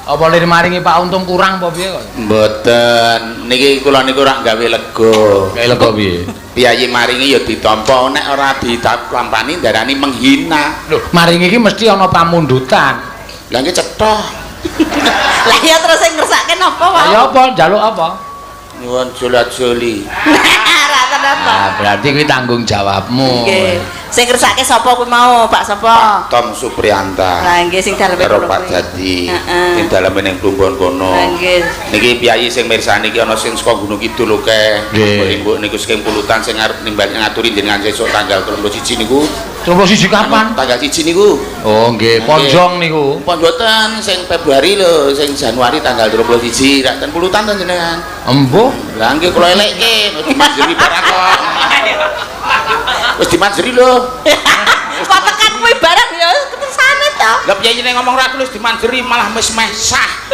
Apa lir maringi Pak Untung kurang apa piye kok? Mboten. Niki kula niku ora gawe lega. Gawe lega piye? Piyayi maringi ya ditampa, nek ora ditampani darani menghina. Lho, maringi iki mesti ana pamundutan. Lah nggih cetha. Lah ya terus sing ngersake napa wae? Ya apa njaluk apa? Nyuwun jola-joli. Ora tenan to. Ah, berarti kuwi tanggung jawabmu. Nggih. Sing ngersake sapa kuwi mau, Pak sapa? Pak Tom Supriyanta. Lah nggih sing daleme karo Pak Dadi. Heeh. Sing daleme ning Plumbon kono. Lah nggih. Niki piyayi sing mirsani iki ana sing saka Gunung Kidul akeh. Mbok-mbok niku saking Pulutan sing arep nimbal ngaturi jenengan sesuk tanggal 31 niku. 31 kapan? Tanggal 1 niku. Oh nggih, Ponjong niku. Pon mboten sing Februari lho, sing Januari tanggal 31 rak ten Pulutan to jenengan. Embuh. Lah nggih kula elekke, wis dimanjeri barang kok. Wis dimanjeri lho. Kok tekan kuwi barang ya ketersane to. Lah piye nek ngomong ra wis dimanjeri malah wis meh sah.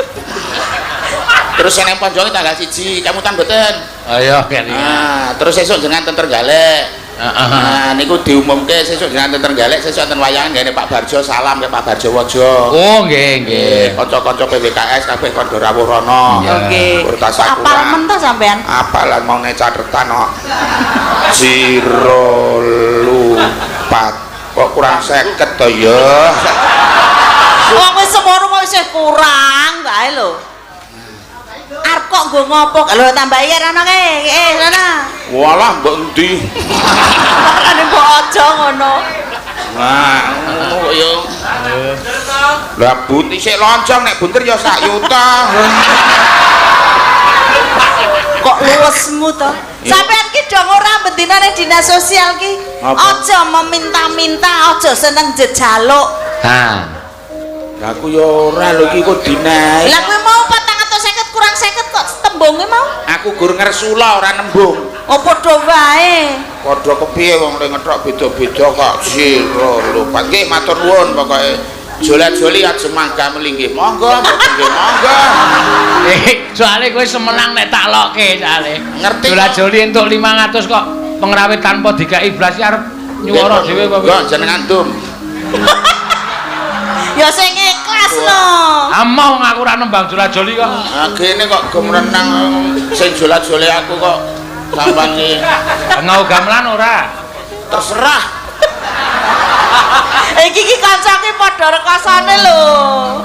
Terus sing nang Ponjonge tanggal 1, kamutan mboten? Ayo kene. Ah, terus esuk jenengan ten Trenggalek. Heeh. Nah, niku diumumke sesuk jenengan ten Trenggalek, sesuk ten wayangan gene Pak Barjo salam ke Pak Barjo Wojo. Oh, nggih, nggih. Kanca-kanca PWKS kabeh kandha rawuh rono. Iya. Oke. Kurta Sakura. Apal men to sampean? Apalan mau nek catetan kok. Jiro lupat. Kok kurang 50 to ya? Wong wis semono kok isih kurang wae lho. Arep kok nggo ngopo? Lho tambahi ya rono ke. Rono. Walah mbok endi? Makane mbok aja ngono. Nah, ngono kok ya. Lah but isih loncong nek bunter ya sak yuta. Kok luwesmu to? Sampeyan ki dong ora bendina ning dinas sosial ki. Aja meminta-minta, aja seneng jejaluk. Ha. Lah aku ya ora lho iki kok dinae. Lah kowe mau 450 kurang 50 kok tembunge mau? Aku gur ngersula ora nembung. Oh padha wae. Padha kepiye wong le ngethok beda-beda kok sira lupat. Nggih matur nuwun pokoke. Jola-joli aja mangga melinggih. Monggo mboten nggih monggo. Soale kowe semenang nek tak lokke soale. Ngerti. Jola-joli entuk 500 kok pengrawit tanpa dikai blas iki arep nyuwara dhewe apa piye? Enggak jenengan dum. Ya sing ikhlas lho. Amoh aku ora nembang jola-joli kok. Ha kene kok gumrenang sing jola-joli aku kok sampean iki. Ngau gamelan ora? Terserah. Iki iki kancane padha rekasane lho.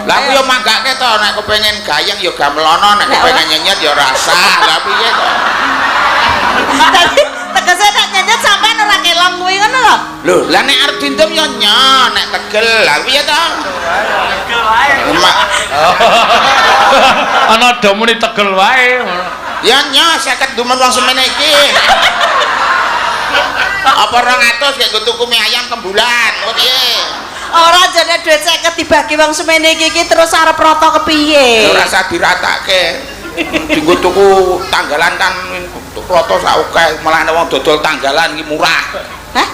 Lah aku yo manggake to nek kepengin gayeng yo gamelono, nek kepengin nyenyet yo rasah. Lah piye to? Dadi tegese nek nyenyet sampean ora kelong kuwi ngono lho. Lho, lah nek arep dindem yo nyo, nek tegel. Lah piye to? Tegel wae. Ana do muni tegel wae. Ya nyo 50 dumen wong semene iki. Apa 200 gek nggo tuku mie ayam kembulan, apa piye? Ora jane dhuwit 50 dibagi wong semene iki iki terus arep rata kepiye? Ora usah diratake. Dinggo tuku tanggalan kan rata sak akeh, malah nek wong dodol tanggalan iki murah. Hah?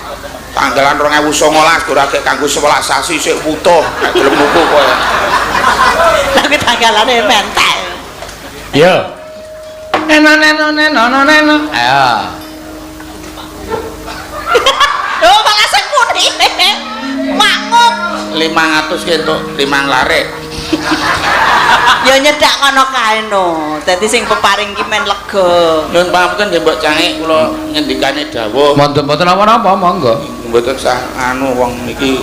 Tanggalan 2019 ora gek kanggo 11 sasi sik wutuh, nek gelem nuku kowe. Lah kuwi tanggalane mentel. Yo. Neno neno neno neno. Ayo. Oh, malah sing muni. Makmuk. 500 ki entuk 5 larik. Ya nyedak kono kae no. Dadi sing peparing ki men lega. Nyuwun pangapunten nggih Mbok Cangik kula ngendikane dawuh. Mboten-mboten napa-napa monggo. Mboten sah anu wong niki.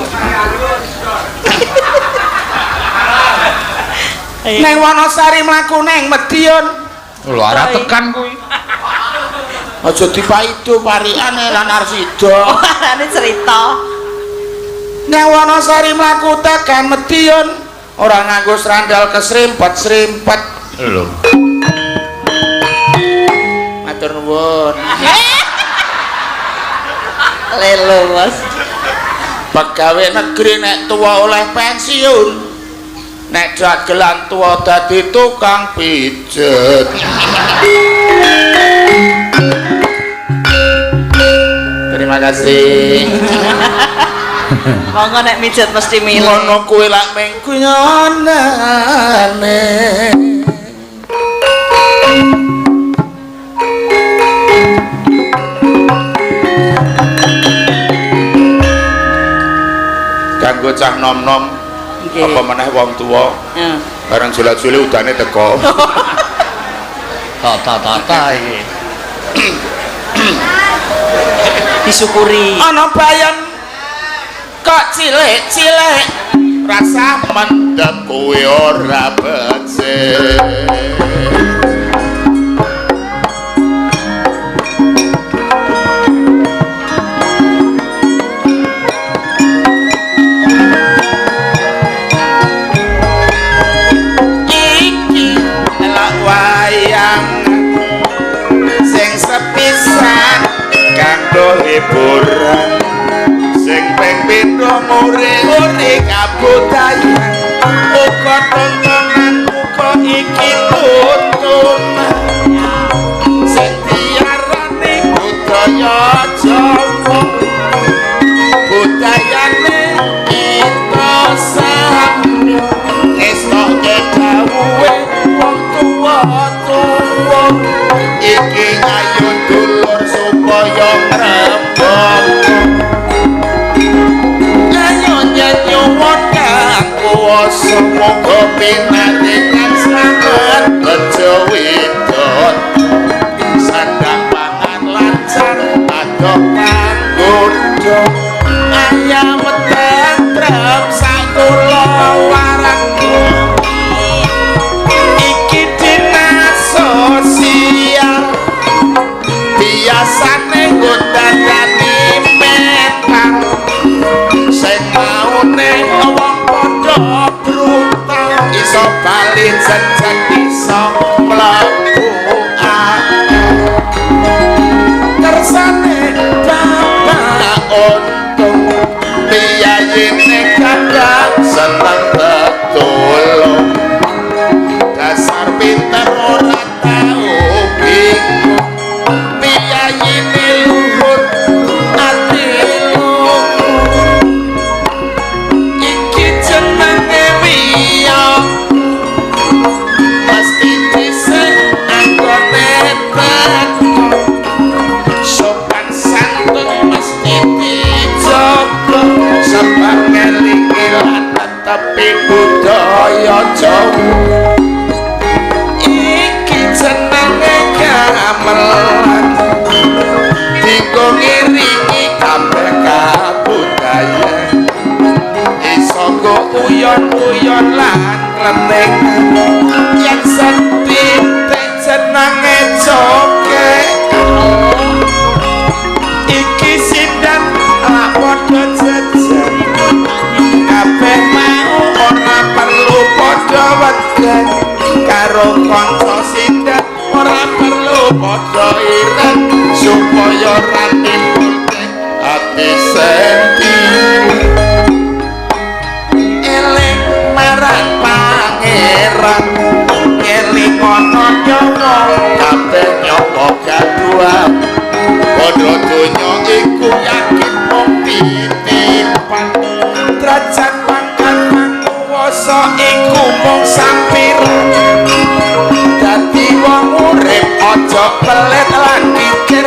Neng Wonosari mlaku neng Madiun. Lho ora tekan kuwi. Aja dipaido parikane lan arsida. Arane cerita. Neng Wonosari mlaku tekan Madiun, ora nganggo sandal kesrimpet-srimpet. Lho. Matur nuwun. Lelo, Mas. Pegawai negeri nek tuwa oleh pensiun. Nek dagelan tuwa dadi tukang pijet. Terima kasih. Monggo nek mijet mesti milih. Ngono kuwi lak mung guyonane. Kanggo cah nom-nom apa meneh wong tuwa. Heeh. Bareng jula-juli udane teko. Tata-tata iki. Disyukuri. Ana bayan kok cilik-cilik rasa mendem kowe ora becik. Iki lak wayang sing sepisan kanggo hiburan sing ping pindho nguri-uri kabudayan uga tontonan uga iki tuntunan sing diarani budaya Jawa budayane kita sami ngestoke dawuhe wong tuwa-tuwa iki ayo dulur supaya ngrembaka. kuwasa moga pinaringan slamet bejo widot sandang pangan lancar adoh panggoda ayam tentrem sakula waranku iki dinas sosial biasane nggo dandani mental sing maune wong padha brutal iso bali jejeg iso mlebu kersane bapak untung piyayine kadang seneng tetulung dasar pinter ora tau bingung piyayine luhur ati luhur iki jenenge wiya mesti dhisik anggone teko sopan santun mesti dijaga sebab ngelingi lan tetepi budaya Jawa iki jenenge gamelan dinggo ngiringi kabeh kabudayan iso nggo uyon-uyon lan kleningan yen sedhithik jenenge joget iki sindan lak padha jejer kabeh mau ora perlu padha weden karo kanca sindan ora perlu padha ireng supaya ora nimbulke ati senti eling marang pangeran eling ana nyawa kabeh nyawa gaduhan padha donya iku yakin mung titipan derajat pangkat panguwasa iku mung sampiran dadi wong urip aja pelit lan kikir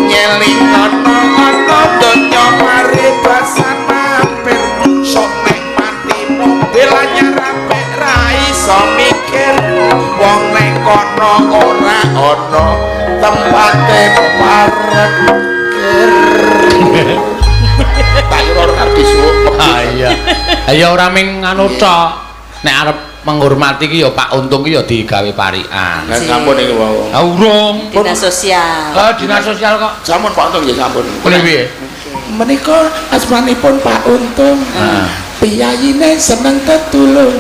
nyeling ana ana donya paribasan mampir sok nek mati mobil anyar apik ra iso mikir wong nek kono ora ana tempate parkir. Tak kira ora arep disuwuk. Ah iya. Ya ora ming anu tok. Nek arep menghormati ki ya Pak Untung ki ya digawe parikan. Lah sampun iki wau. Ah urung. Dinas sosial. Ah dinas sosial kok. Sampun Pak Untung nggih sampun. Kene piye? Menika asmanipun Pak Untung. Piyayine seneng tetulung.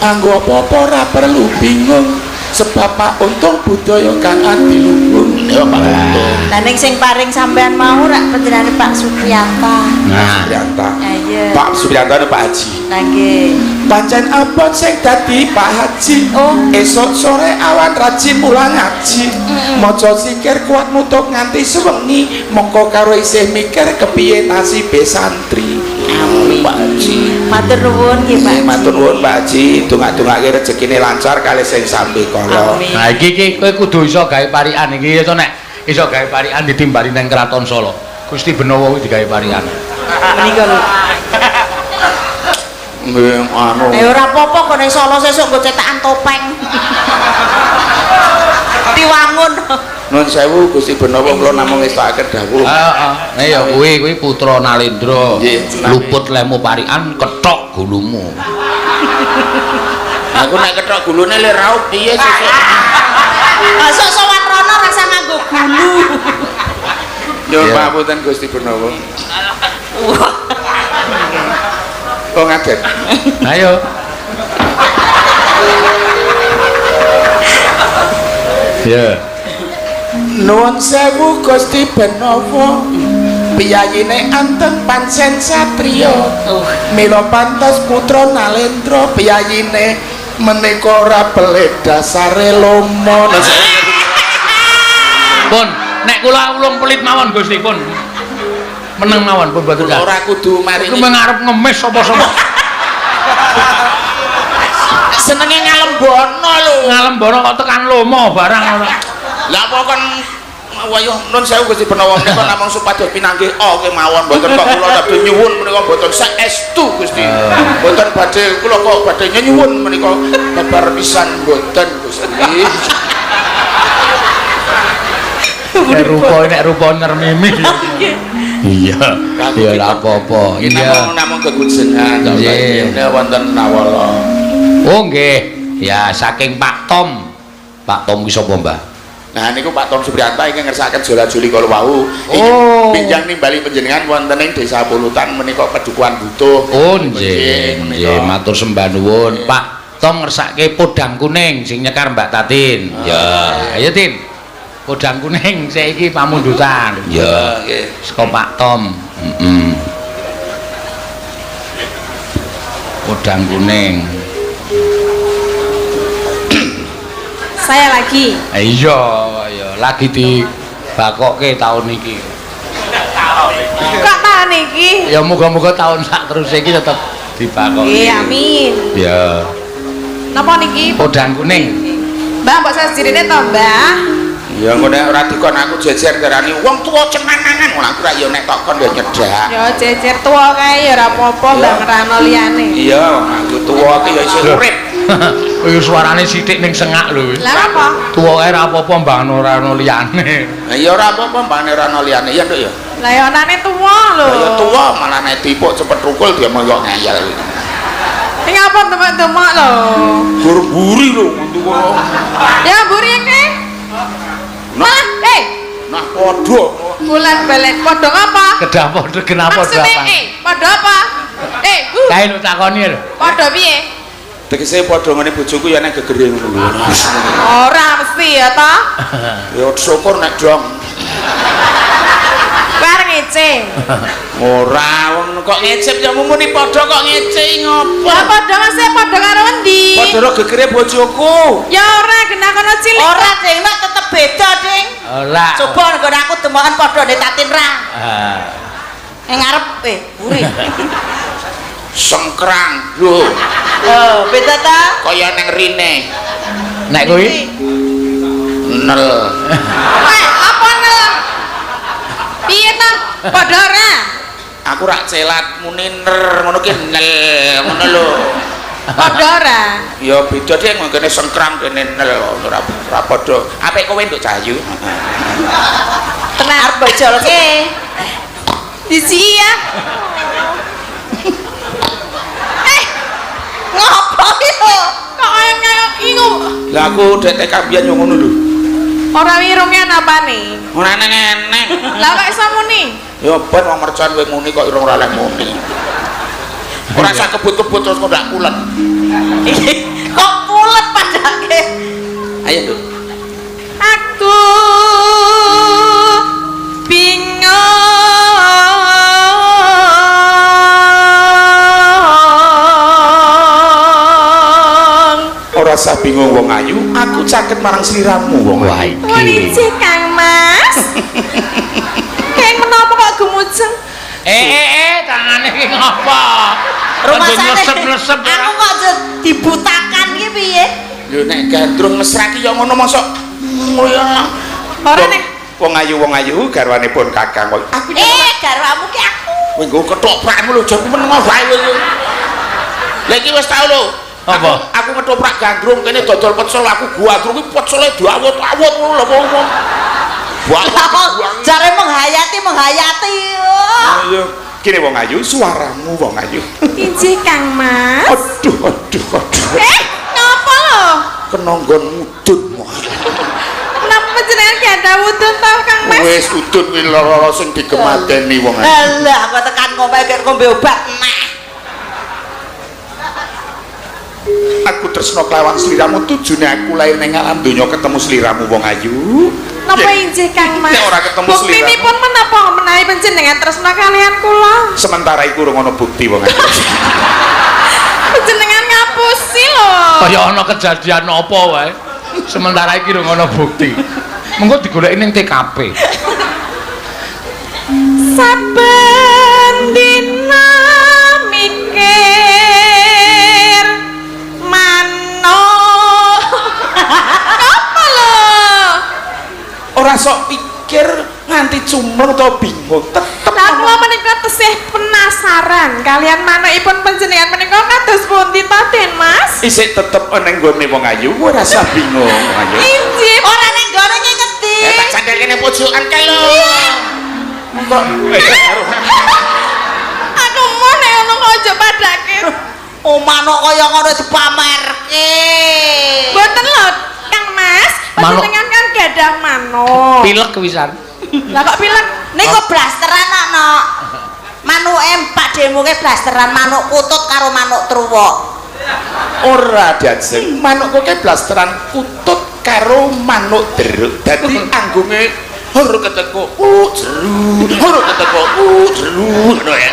Anggo apa-apa ora perlu bingung sebab Pak Untung budaya kang adiluhung. Ya Pak Untung. Lah ning sing paring sampean mau rak panjenengane Pak Supriyanta. Nah, Supriyanta. Iya. Pak Supriyanta Pak Haji. Lah nggih. Pancen abot sing dadi Pak Haji. Oh. Esok sore awan rajin mulang ngaji. Maca sikir kuat nutuk nganti sewengi, mongko karo isih mikir kepiye nasibe santri. Amin. Pak Haji. Matur nuwun nggih Pak. Nggih, matur nuwun Pak Haji, dongak-dongake rezekine lancar kalih sing sambe kala. Amin. Nah iki iki kowe kudu iso gawe parikan iki iso nek iso gawe parikan ditimbali nang Kraton Solo. Gusti Benowo kuwi digawe parikan. Menika lho. Nggih, anu. Eh ora apa-apa kok ning Solo sesuk nggo cetakan topeng. Diwangun. Nun sewu Gusti Benowo kula namung ngestokaken dawuh. Heeh. Nah ya kuwi kuwi putra Nalendra. Nggih. Luput lemu parikan kethok gulumu. Aku nek kethok gulune le raup piye sesuk. Masuk sowan rono rasa nganggo gulu. Nyuwun Iya. pangapunten Gusti Benowo. Oh ngaten. Ayo. Ya. Nuwun sewu Gusti Benowo. Piyayine anteng pancen satriya. Mila pantes putra Nalendra piyayine menika ora pelit dasare lomo. Pun, nek kula ulung pelit mawon Gusti pun. Meneng mawon pun boten. Ora kudu maringi. Iku mengarep ngemis sapa-sapa. Senenge ngalembono lho. Ngalembono kok tekan lomo barang ora. Lah apa kon Wayo nun sewu Gusti Benawa menika namung supados pinanggih oh kemawon mboten kok kula badhe nyuwun menika mboten saestu Gusti. Mboten badhe kula kok badhe nyuwun menika babar pisan mboten Gusti. Nek rupa ngermimi. Iya. Ya ora apa-apa. Iya. Namung kegujengan nggih wonten nawala. Oh nggih. Ya saking Pak Tom. Pak Tom ki sapa, Mbah? Nah niku Pak Tom Supriyanta ingkang ngersakaken jola-joli kala wau. Oh. Pinjang nimbali panjenengan wonten ing Desa Pulutan menika Padukuhan Butuh. Oh nggih. Nggih, matur sembah nuwun. Pak Tom ngersake podang kuning sing nyekar Mbak Tatin. Ya, ayo Tin. Podang kuning saiki pamundutan. Ya, nggih. Saka Pak Tom. Heeh. Podang kuning. Saya lagi. Iya, iya, lagi dibakokke taun iki. Kok taun iki? Ya muga-muga taun sak terus iki tetep dibakokke. Nggih, amin. Ya. Napa niki? Podang kuning. Mbah, mbok sasjirine to, Mbah? Ya engko nek ora dikon aku jejer ngarani wong tuwa cenangan ngono aku ra ya nek tok kon ya nyedak. Ya jejer tuwa kae ya ora apa-apa Mbah ngrano liyane. Iya, aku tuwa ki ya isih urip. Kuwi suarane sithik ning sengak lho. Lah apa? Tuwa kae ora apa-apa Mbah ora ono liyane. Lah ya ora apa-apa Mbah ora ono liyane ya Nduk ya. Lah ya anane tuwa lho. Lah ya tuwa malah nek dipuk cepet rukul dia monggo ngeyel. Ning apa demek-demek lho? Gur mburi lho tuwa. Ya mburi iki. Malah, nah padha. Bulan balik padha apa? Kedah padha kenapa padha apa? Maksudnya, padha apa? Kae lho takoni lho. Padha piye? Tegese padha ngene bojoku ya nek gegere ngono lho. Ora mesti ya ta? Ya syukur nek dong. Bar ngece. Ora wong kok ngecep ya muni padha kok ngece ngopo? Lah padha mase padha karo endi? Padha ro gegere bojoku. Ya ora genah kono cilik. Ora ding, nek tetep beda ding. Ora. Coba nggon aku demokan padha nek Tatin ra. Heeh. Ning ngarep buri. Sengkrang lho. Lho, beda ta? Kaya ning rine. Nek kuwi nel. Apa nel? Piye ta? Padha ora? Aku rak celat muni ner ngono ki nel ngono lho. Padha ora? Ya beda ding kene sengkrang kene nel ora ora padha. Apik kowe nduk Cahayu. Tenan arep bojolke. Disi ya. Ngopo iki lho? Kok kaya kaya ingu. Lah aku dek TK biyen yo ngono lho. Ora irunge napane? Ora eneng-eneng. Lah kok iso muni? Ya ben wong mercon kowe muni kok irung ora oleh muni. Ora usah kebut-kebut terus kok ndak pulet. Kok pulet padake? Ayo, Nduk. Aku bingung. Ora usah bingung wong ayu, aku caket marang sliramu wong ayu. Wah iki. Kang Mas. Keng menapa kok gemujeng? Tangane iki ngopo? Rumasane lesep-lesep. Aku kok dibutakan iki piye? Lho nek gandrung mesra ki ya ngono mosok. Ya. Ora nek wong ayu garwanipun Kakang. Aku garwamu ki aku. Kowe nggo ketoprakmu lho, jaku meneng wae kowe. Lah iki wis tau lho. Apa? Aku ngetoprak gandrung kene dodol pecel aku gandrung iki pecele diawut-awut ngono lho wong. Jare menghayati. Ayo, kene wong ayu, suaramu wong ayu. Injih Kang Mas. Aduh. Ngapa lho? Kena nggon mudun. Kenapa panjenengan ganda wudun to Kang Mas? Wis udun kuwi lara sing digemadeni wong ayu. Alah, aku tekan ngombe kek ngombe obat neh. Aku tresno kelawan sliramu, tujune aku lahir ning alam donya ketemu sliramu wong ayu. Napa injih Kang Mas? Nek ora ketemu sliramu. Buktinipun menapa menawi panjenengan tresno kalian kula? Sementara iku urung ana bukti wong ayu. Panjenengan ngapusi lho. Kaya ana kejadian apa wae. Sementara iki urung ana bukti. Mengko digoleki ning TKP. Saben dina mikir manuk. Apa lho? Ora sok mikir nganti cumleng utawa bingung tetep. Lah kula menika tesih penasaran kalian manukipun panjenengan menika kados pundi to, Den Mas? Isih tetep ning nggone wong ayu, ora usah bingung wong ayu. Injih. Ora ning nggone ki ngendi? Eh tak sandel kene pojokan kae lho. Kok Aku mau nek ngono kok aja padake. Oh, manuk kaya ngono dipamerke. Mboten lho, Kang Mas. Manuk. Panjenengan kan gadah manuk. Pilek wisan. Lah kok pilek? Niku blasteran kok, Nok. Manuke Pak Demo ke blasteran manuk kutut karo manuk truwuk. Ora diajeng manukku ke blasteran kutut karo manuk deruk. Dadi anggunge hur keteko jeru, hur keteko jeru ngono ya.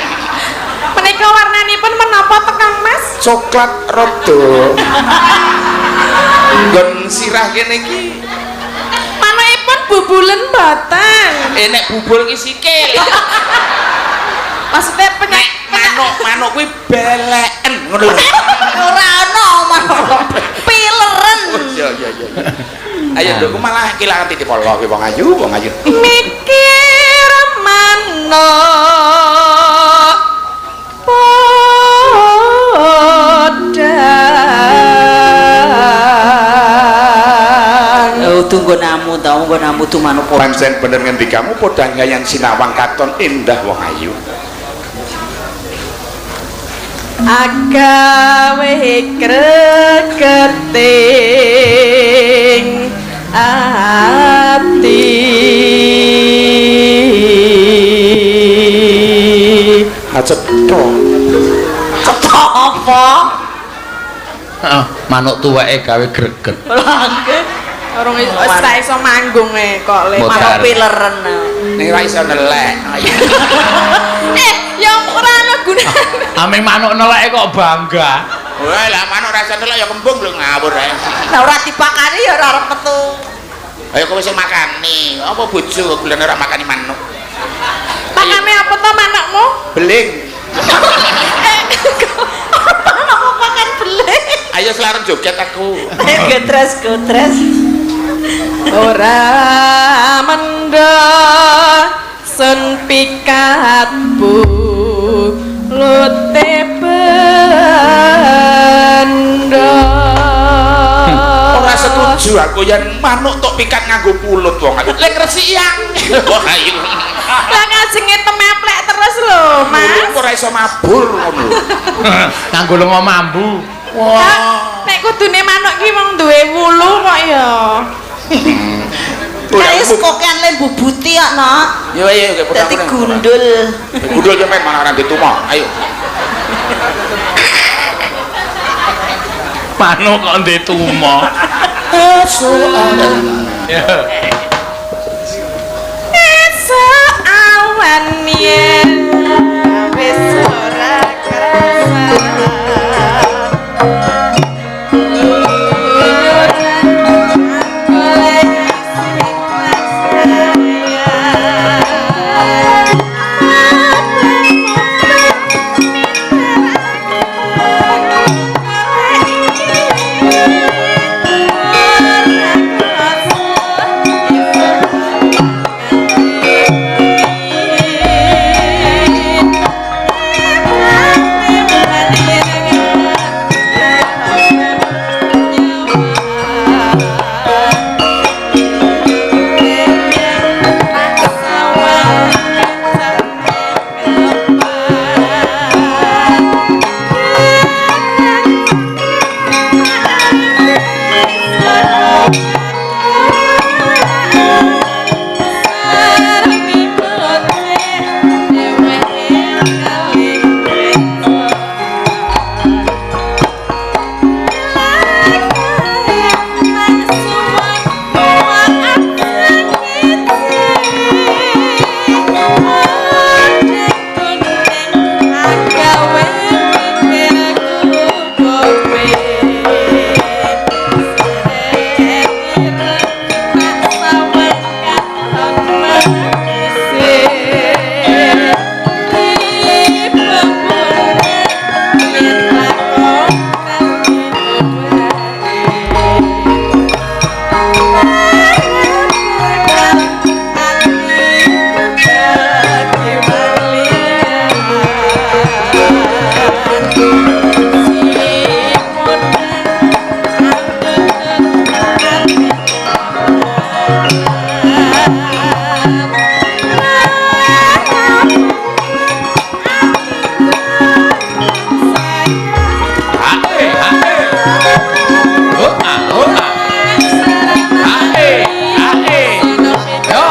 Menika warnanipun menapa to, Kang Mas? Coklat rada. Nggon sirah kene iki Manukipun bubulen mboten. Nek bubul ki sikil. Maksudnya Nek manuk kuwi beleken ngono lho. Ora ana manuk pileren. Iya iya iya. Ayo nduk malah kelangan titip polo ki wong ayu, wong ayu. Mikir manuk podang. Oh, tunggu namu ta, tunggu namu tu manuk podang. Pancen bener ngendikamu podang yayan sinawang katon indah wong ayu. Agawe gregeting ati. Ha cetha. Cetha apa? Heeh, manuk tuweke gawe greget. Lah nggih. Ora iso ora iso manggung e kok le. Manuk pileren. Ning ora iso nelek. Ya ora ana gunane. Ameng manuk neleke kok bangga. Wah, lah manuk ora iso nelek ya kembung lho ngawur ae. Lah ora dipakani ya ora arep metu. Ayo kowe sing makani. Apa bojo gulane ora makani manuk? Pakane apa to manukmu? Beling. Manukmu pakan beling. Ayo selareng joget aku. Gotres gotres. Ora mendha sun pikat bulute benda. Ora setuju aku yen manuk tok pikat nganggo pulut wong ayu. Lek resik yang. Wong ayu. Lah kajenge temeplek terus lho, Mas. Ora iso mabur ngono lho. Nganggo lenga mambu. Wah. Nek kudune manuk ki wong duwe wulu kok ya. Kae kokean le bubuti kok, Nok. Yo ayo dadi gundul. Gundul sampean malah ora ditumo. Ayo. Manuk kok ndek tumo. Soalan. Ya. Soalan yen wis ora kerasa. Hae, hae. Oh, ah, oh, ah. Hae, hae. Yo.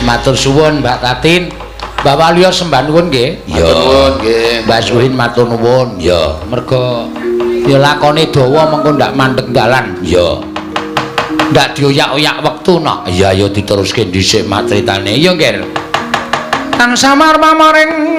Matur suwun Mbak Tatin. Mbak Waluyo sembah nuwun nggih. Matur nuwun nggih. Mbak Suhin matur nuwun. Ya, merga ya lakone dawa mengko ndak mandeg dalan. Ya. Ndak dioyak-oyak wektu nok. Ya ya diteruske dhisik mak critane. Ya nggih. Kang samar pamaring